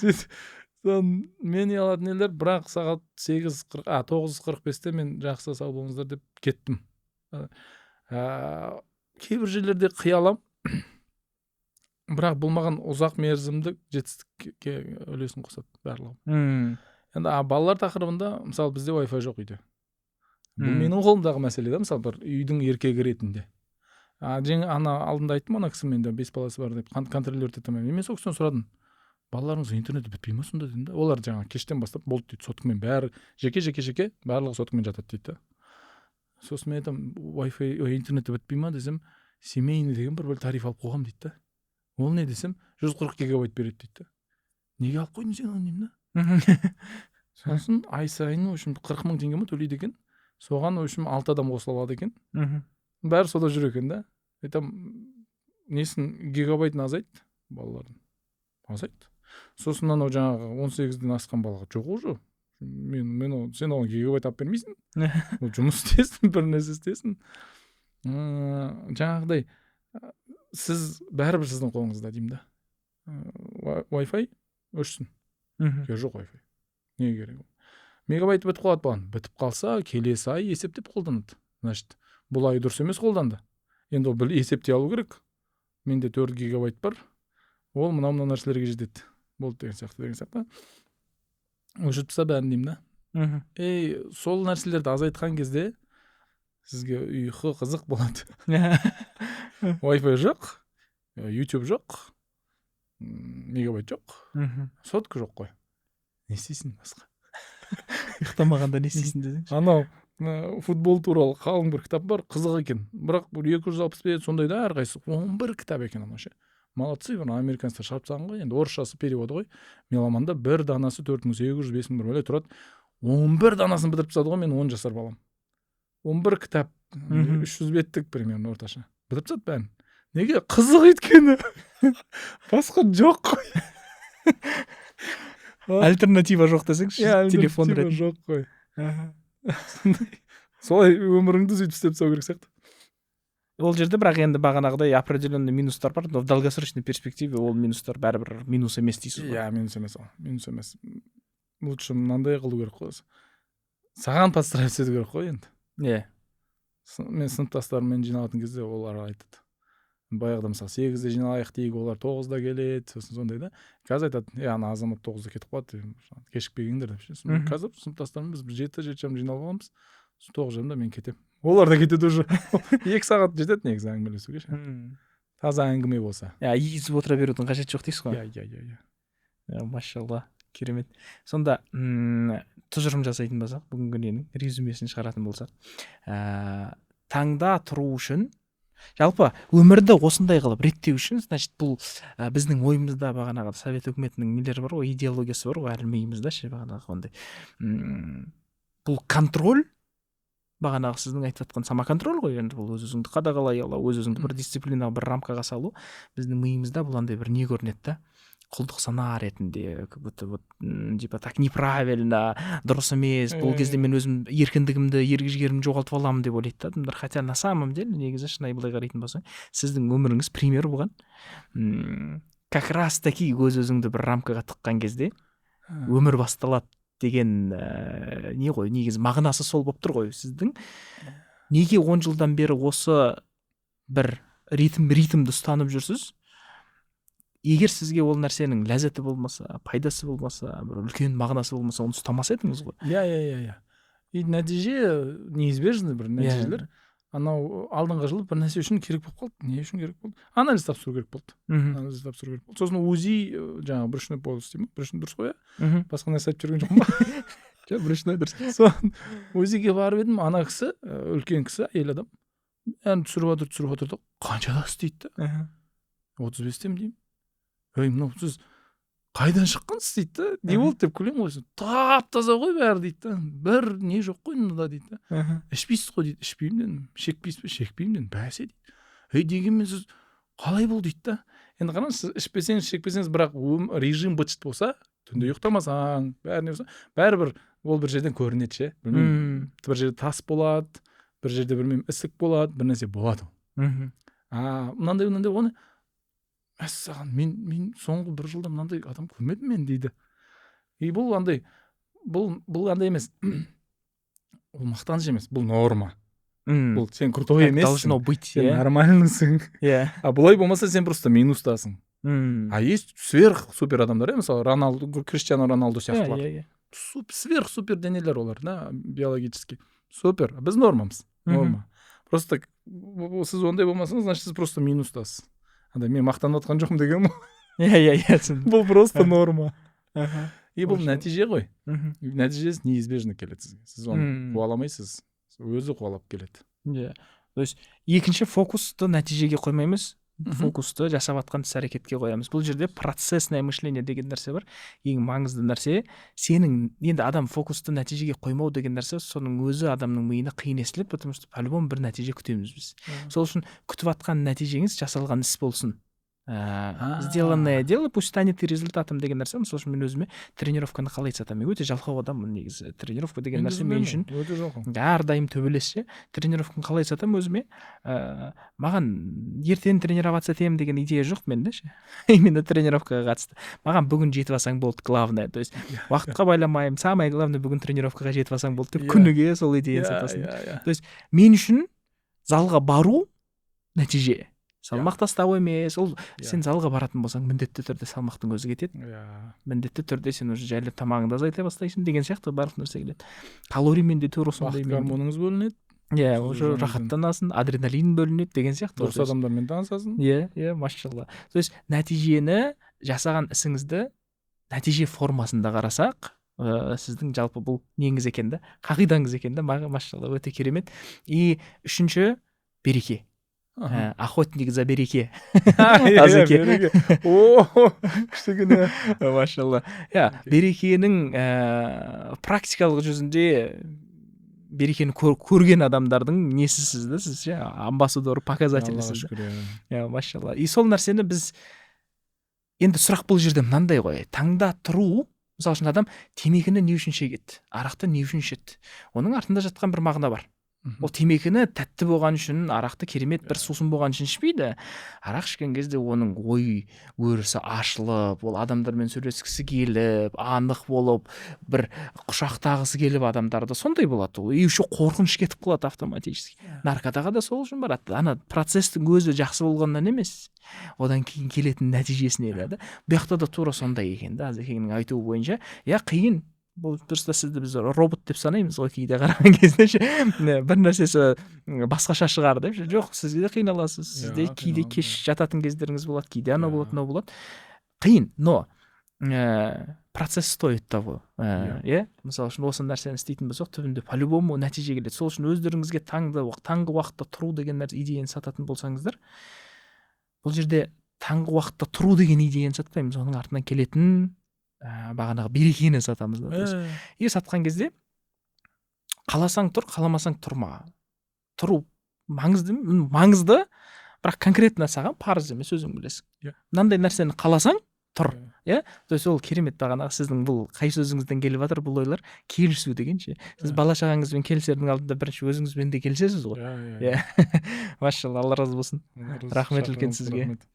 Сөйтіп, соны мен ұялатын елдер, бірақ сағат 8:40, а 9:45-те мен «Жақсы, сау болыңыздар» деп кеттім. Кейбір жерлерде қияламын, бірақ бұл маған ұзақ мерзімді жетістікке үлесін қосады барлығы. Енді балалар тақырыбында, мысалы, бізде Wi-Fi жоқ үйде. Бұл менің қолымдағы мәселе да, мысалы, бір үйдің еркегі ретінде. Жаңа ана алдында айттым, ана кісі, менде бес баласы бар деп, контролировать ете алмаймын. Мен сол кісіден сұрадым: «Балаларыңыз интернеті бітпей ма сонда?» – дедім да. Олар жаңағы кештен бастап болды дейді, соткамен бәрі жеке, жеке, жеке, барлығы соткамен жатады дейді да. Сосын мен айтамын: «Wi-Fi, интернеті бітпей ма?» – десем, «Семейный деген бір тариф алып қойғанмын», – дейді да. «Ол не?» – десем, «140 гигабайт береді», – дейді да. «Неге алып қойдың сен оны?» – деймін да. Сосын ай сайын, в общем, 40 000 теңге ма төлейді екен соған, в общем, алты адам қосыла алады екен, бәрі сода жүр екен да. Айтамын: «Несін, гигабайтын азайт балалардың, азайт». Сосын анау жаңағы 18-ден асқан балаға жоқ уже, мен сен оған гигабайт алып бермейсің, ол жұмыс істесін, бір нәрсе істесін. Жаңағыдай, сіз бәрібір, сіздің қолыңызда деймін да. Wi-Fi өшсін. Керегі жоқ Wi-Fi, неге керек ол? Мегабайты бітіп қалады баланың, бітіп қалса, келесі ай есептеп қолданады. Значит, бұл ай дұрыс емес қолданды. Енді ол есептей алу керек: менде 4 гигабайт бар, ол мынау мынау нәрселерге жетеді, болды деген сияқты. Өшіріп таста бәрін деймін да. Ей, сол нәрселерді азайтқан кезде сізге ұйқы қызық болады. Wi-Fi жоқ, YouTube жоқ, мегабайт жоқ, сотка жоқ қой, не істейсің басқа? Ұйықтамағанда не істейсің десеңші. Анау футбол туралы қалың бір кітап бар, қызық екен, бірақ бір 260 бет сондай да әрқайсысы, 11 кітап екен анау ше. Молодцы, бір американецтер шығарып тастаған ғой енді, орысшасы переводы ғой. Меломанда бір данасы 4800, 5000 бір бәле тұрады. 11 данасын бітіріп тастады ғой менің 10 жасар балам. 11 кітап, 300 беттік примерно орташа, бітіріп тастады бәрін. Неге қызық? Өйткені басқа жоқ қой. Альтернатива жоқ десеңші. Иә. Телефон Альтернатива ретінде. жоқ қой. Солай өміріңді сөйтіп істеп тастау керек сияқты. Ол жерде бірақ енді бағанағыдай определенный минустар бар, но в долгосрочной перспективе ол минустар бәрібір минус емес дейсіз ғой. Иә, минус емес, ол минус емес. Лучше мынандай қылу керек қой, саған подстраиваться ету керек қой енді. Мен сыныптастарыммен жиналатын кезде олар айтады баяғыда, мысалы, 8-де жиналайық дейік, олар 9-да келеді, сосын сондай да. Қазір айтады: «Е, ана Азамат 9-да кетіп қалады, кешікпей келіңдер», – деп ше. Қазір сыныптастарыммен біз 7, 7:30 жиналып аламыз, сосын 9:30-да мен кетемін, олар да кетеді уже. 2 сағат жетеді негізі әңгімелесуге ше, таза әңгіме болса. Иә, езіп отыра берудің қажеті жоқ дейсіз ғой. Иә. Иә, машалла, керемет. Сонда тұжырым жасайтын болсақ, бүгінгі ненің резюмесін шығаратын болсақ, таңда тұру үшін, жалпы өмірді осындай қылып реттеу үшін, значит, бұл біздің ойымызда бағанағы совет өкіметінің нелері бар ғой, идеологиясы бар ғой әлі миымызда ше, бағанағы ондай бұл контроль, бағанағы сіздің айтып жатқан самоконтроль ғой енді, бұл өз өзіңді қадағалай алу, өз өзіңді бір дисциплинаға, бір рамкаға салу. Біздің миымызда бұл андай бір не көрінеді да, құлдық сана ретінде, как будто вот типа так неправильно, дұрыс емес бұл кезде, мен өзім еркіндігімді, ерік жігерімді жоғалтып аламын деп ойлайды да адамдар. Хотя на самом деле, негізі, шынайы былай қарайтын болсаң, сіздің өміріңіз пример бұған. Как раз таки өз өзіңді бір рамкаға тыққан кезде өмір басталады деген не ғой, негізі мағынасы сол болып тұр ғой. Сіздің неге 10 жылдан бері осы бір ритмді ұстанып жүрсіз? Егер сізге ол нәрсенің ләззаты болмаса, пайдасы болмаса, бір үлкен мағынасы болмаса, оны ұстамас едіңіз ғой. Иә, и нәтиже неизбежный, бір нәтижелер. Анау алдыңғы жылы бір нәрсе үшін керек болып қалды. Не үшін керек болды? Анализ тапсыру керек болды. Анализ тапсыру керек болды. Сосын УЗИ, жаңағы брюшной полость дей ма, брюшной, дұрыс қой, иә? Мхм. Басқа нәрсе айтып жүрген жоқпын ба? Жоқ, брюшной дұрыс. Соны УЗИ ге барып едім, ана кісі, үлкен кісі, әйел адам, бәрін түсіріп жатыр, түсіріп жатыр да, «Қаншадасыз?» дейді да. 35-темін деймін. «Ей, мынау сіз қайдан шыққансыз?» дейді да. «Не болды?» деп күлемін ғой. «Тап таза ғой бәрі», — дейді да, «бір не жоқ қой мынада», — дейді да. «Ішпейсіз ғой?» — дейді. «Ішпеймін», — дедім. «Шекпейсіз бе?» «Шекпеймін», — дедім. «Бәсе», — дейді. «Ей, дегенмен сіз қалай бұл?» — дейді да. Енді қараңыз, сіз ішпесеңіз, шекпесеңіз, бірақ режим быт болса, түнде ұйықтамасаң, бәрі не болса, бәрібір ол бір жерден көрінеді ше, білмеймін, бір жерде тас болады, бір жерде, білмеймін, ісік болады, бір нәрсе болады ол. А мынандай, мынандай, оны, мәссаған, мен соңғы бір жылда мынандай адам көрмедім мен, дейді. И бұл андай, бұл андай емес, ол мақтаныш емес, бұл норма. Бұл сен крутой емессің, должно быть, сен нормальный сың. А бұлай болмаса, сен просто минустасың. А есть сверх супер адамдар, иә, мысалы, Роналду, Криштиану Роналду сияқтылар. иә иә Сверх супер денелер олар да, биологически супер. Біз нормамыз, норма. Просто сіз ондай болмасаңыз, значит, сіз просто минустасыз. Андай мен мақтанып жатқан жоқпын дегенім иә иә иә түсіндім. Бұл просто норма. И бұл нәтиже ғой. Нәтижесі неизбежно келеді сізге, сіз оны қуаламайсыз, өзі қуалап келеді. Иә, то есть екінші фокусты нәтижеге қоймаймыз, фокусты жасап жатқан іс әрекетке қоямыз. Бұл жерде процессное мышление деген нәрсе бар. Ең маңызды нәрсе сенің, енді адам фокусты нәтижеге қоймау деген нәрсе, соның өзі адамның миына қиын естіледі, потому что по любому бір нәтиже күтеміз біз. Сол үшін күтіп жатқан нәтижеңіз жасалған іс болсын. Сделанное дело пусть станет и результатом деген нәрсе. Мысалы үшін, мен өзіме тренировканы қалай сатамын? Мен өте жалқау адаммын негізі. Тренировка деген нәрсе мен үшін өте жалқау. Әрдайым төбелес ше. Тренировканы қалай сатамын өзіме? Маған ертең тренироваться етемін деген идея жоқ менде ше, именно тренировкаға қатысты. Маған бүгін жетіп алсаң болды, главное. То есть уақытқа байламаймын, самое главное бүгін тренировкаға жетіп алсаң болды деп, күніге сол идеяны сатасың. иә То есть мен үшін залға бару нәтиже, салмақ тастау емес ол. Сен залға баратын болсаң, міндетті түрде салмақтың өзі кетеді. Міндетті түрде сен уже жайлап тамағыңды азайта бастайсың деген сияқты, барлық нәрсе келеді. Калориймен де тура сондай. Бақыт гормоныңыз бөлінеді. Иә, уже рахаттанасың, адреналин бөлінеді деген сияқты. Дұрыс адамдармен танысасың. Иә, машалла. То есть нәтижені, жасаған ісіңізді нәтиже формасында қарасақ, сіздің жалпы бұл неңіз екен да, қағидаңыз екен да, машалла, өте керемет. И үшінші — береке. Охотник за береке. Азеке, о, күшті екен, иә. Машалла, иә. Берекенің практикалық жүзінде берекені көрген адамдардың несісіз да сіз ше, амбассадор, показатель сіз, иә, машалла. И сол нәрсені біз енді, сұрақ бұл жерде мынандай ғой: таңда тұру, мысалы үшін, адам темекіні не үшін шегеді, арақты не үшін ішеді? Оның артында жатқан бір мағына бар. Ол темекіні тәтті болған үшін, арақты керемет бір сусын болған үшін ішпейді. Арақ ішкен кезде оның ой өрісі ашылып, ол адамдармен сөйлескісі келіп, анық болып, бір құшақтағысы келіп адамдарды, сондай болады ол. И еще қорқыныш кетіп қалады автоматически. Наркотаға да сол үшін барады. Ана процесстің өзі жақсы болғаннан емес, одан кейін келетін нәтижесіне да. Бұл жақта да тура сондай екен да, Азекеңнің айтуы бойынша. Иә, қиын бұл, дұрыс та. Сізді біз робот деп санаймыз ғой кейде қараған кезде ше, бір нәрсесі басқаша шығар деп ше. Жоқ, сіз де қиналасыз, сіз де кейде кеш жататын кездеріңіз болады, кейде анау болады, мынау болады, қиын. Но процесс стоит того, иә. Мысалы үшін, осы нәрсені істейтін болсақ, түбінде по любому нәтиже келеді. Сол үшін өздеріңізге таңғы уақытта тұру деген нәрсе, идеяны сататын болсаңыздар, бұл жерде таңғы уақытта тұру деген идеяны сатпаймыз, оның артынан келетін бағанағы берекені сатамыз да. То есть и сатқан кезде қаласаң тұр, қаламасаң тұрма. Тұру маңызды, маңызды, бірақ конкретно саған парыз емес, өзің білесің. Мынандай нәрсені қаласаң, тұр. Иә, то есть ол керемет. Бағанағы сіздің бұл қай сөзіңізден келіп жатыр бұл ойлар? Келісу деген ше. Сіз бала шағаңызбен келісердің алдында бірінші өзіңізбен де келісесіз ғой. Иә. Иә, машалла, Алла разы болсын. Рахмет үлкен сізге. Рахмет.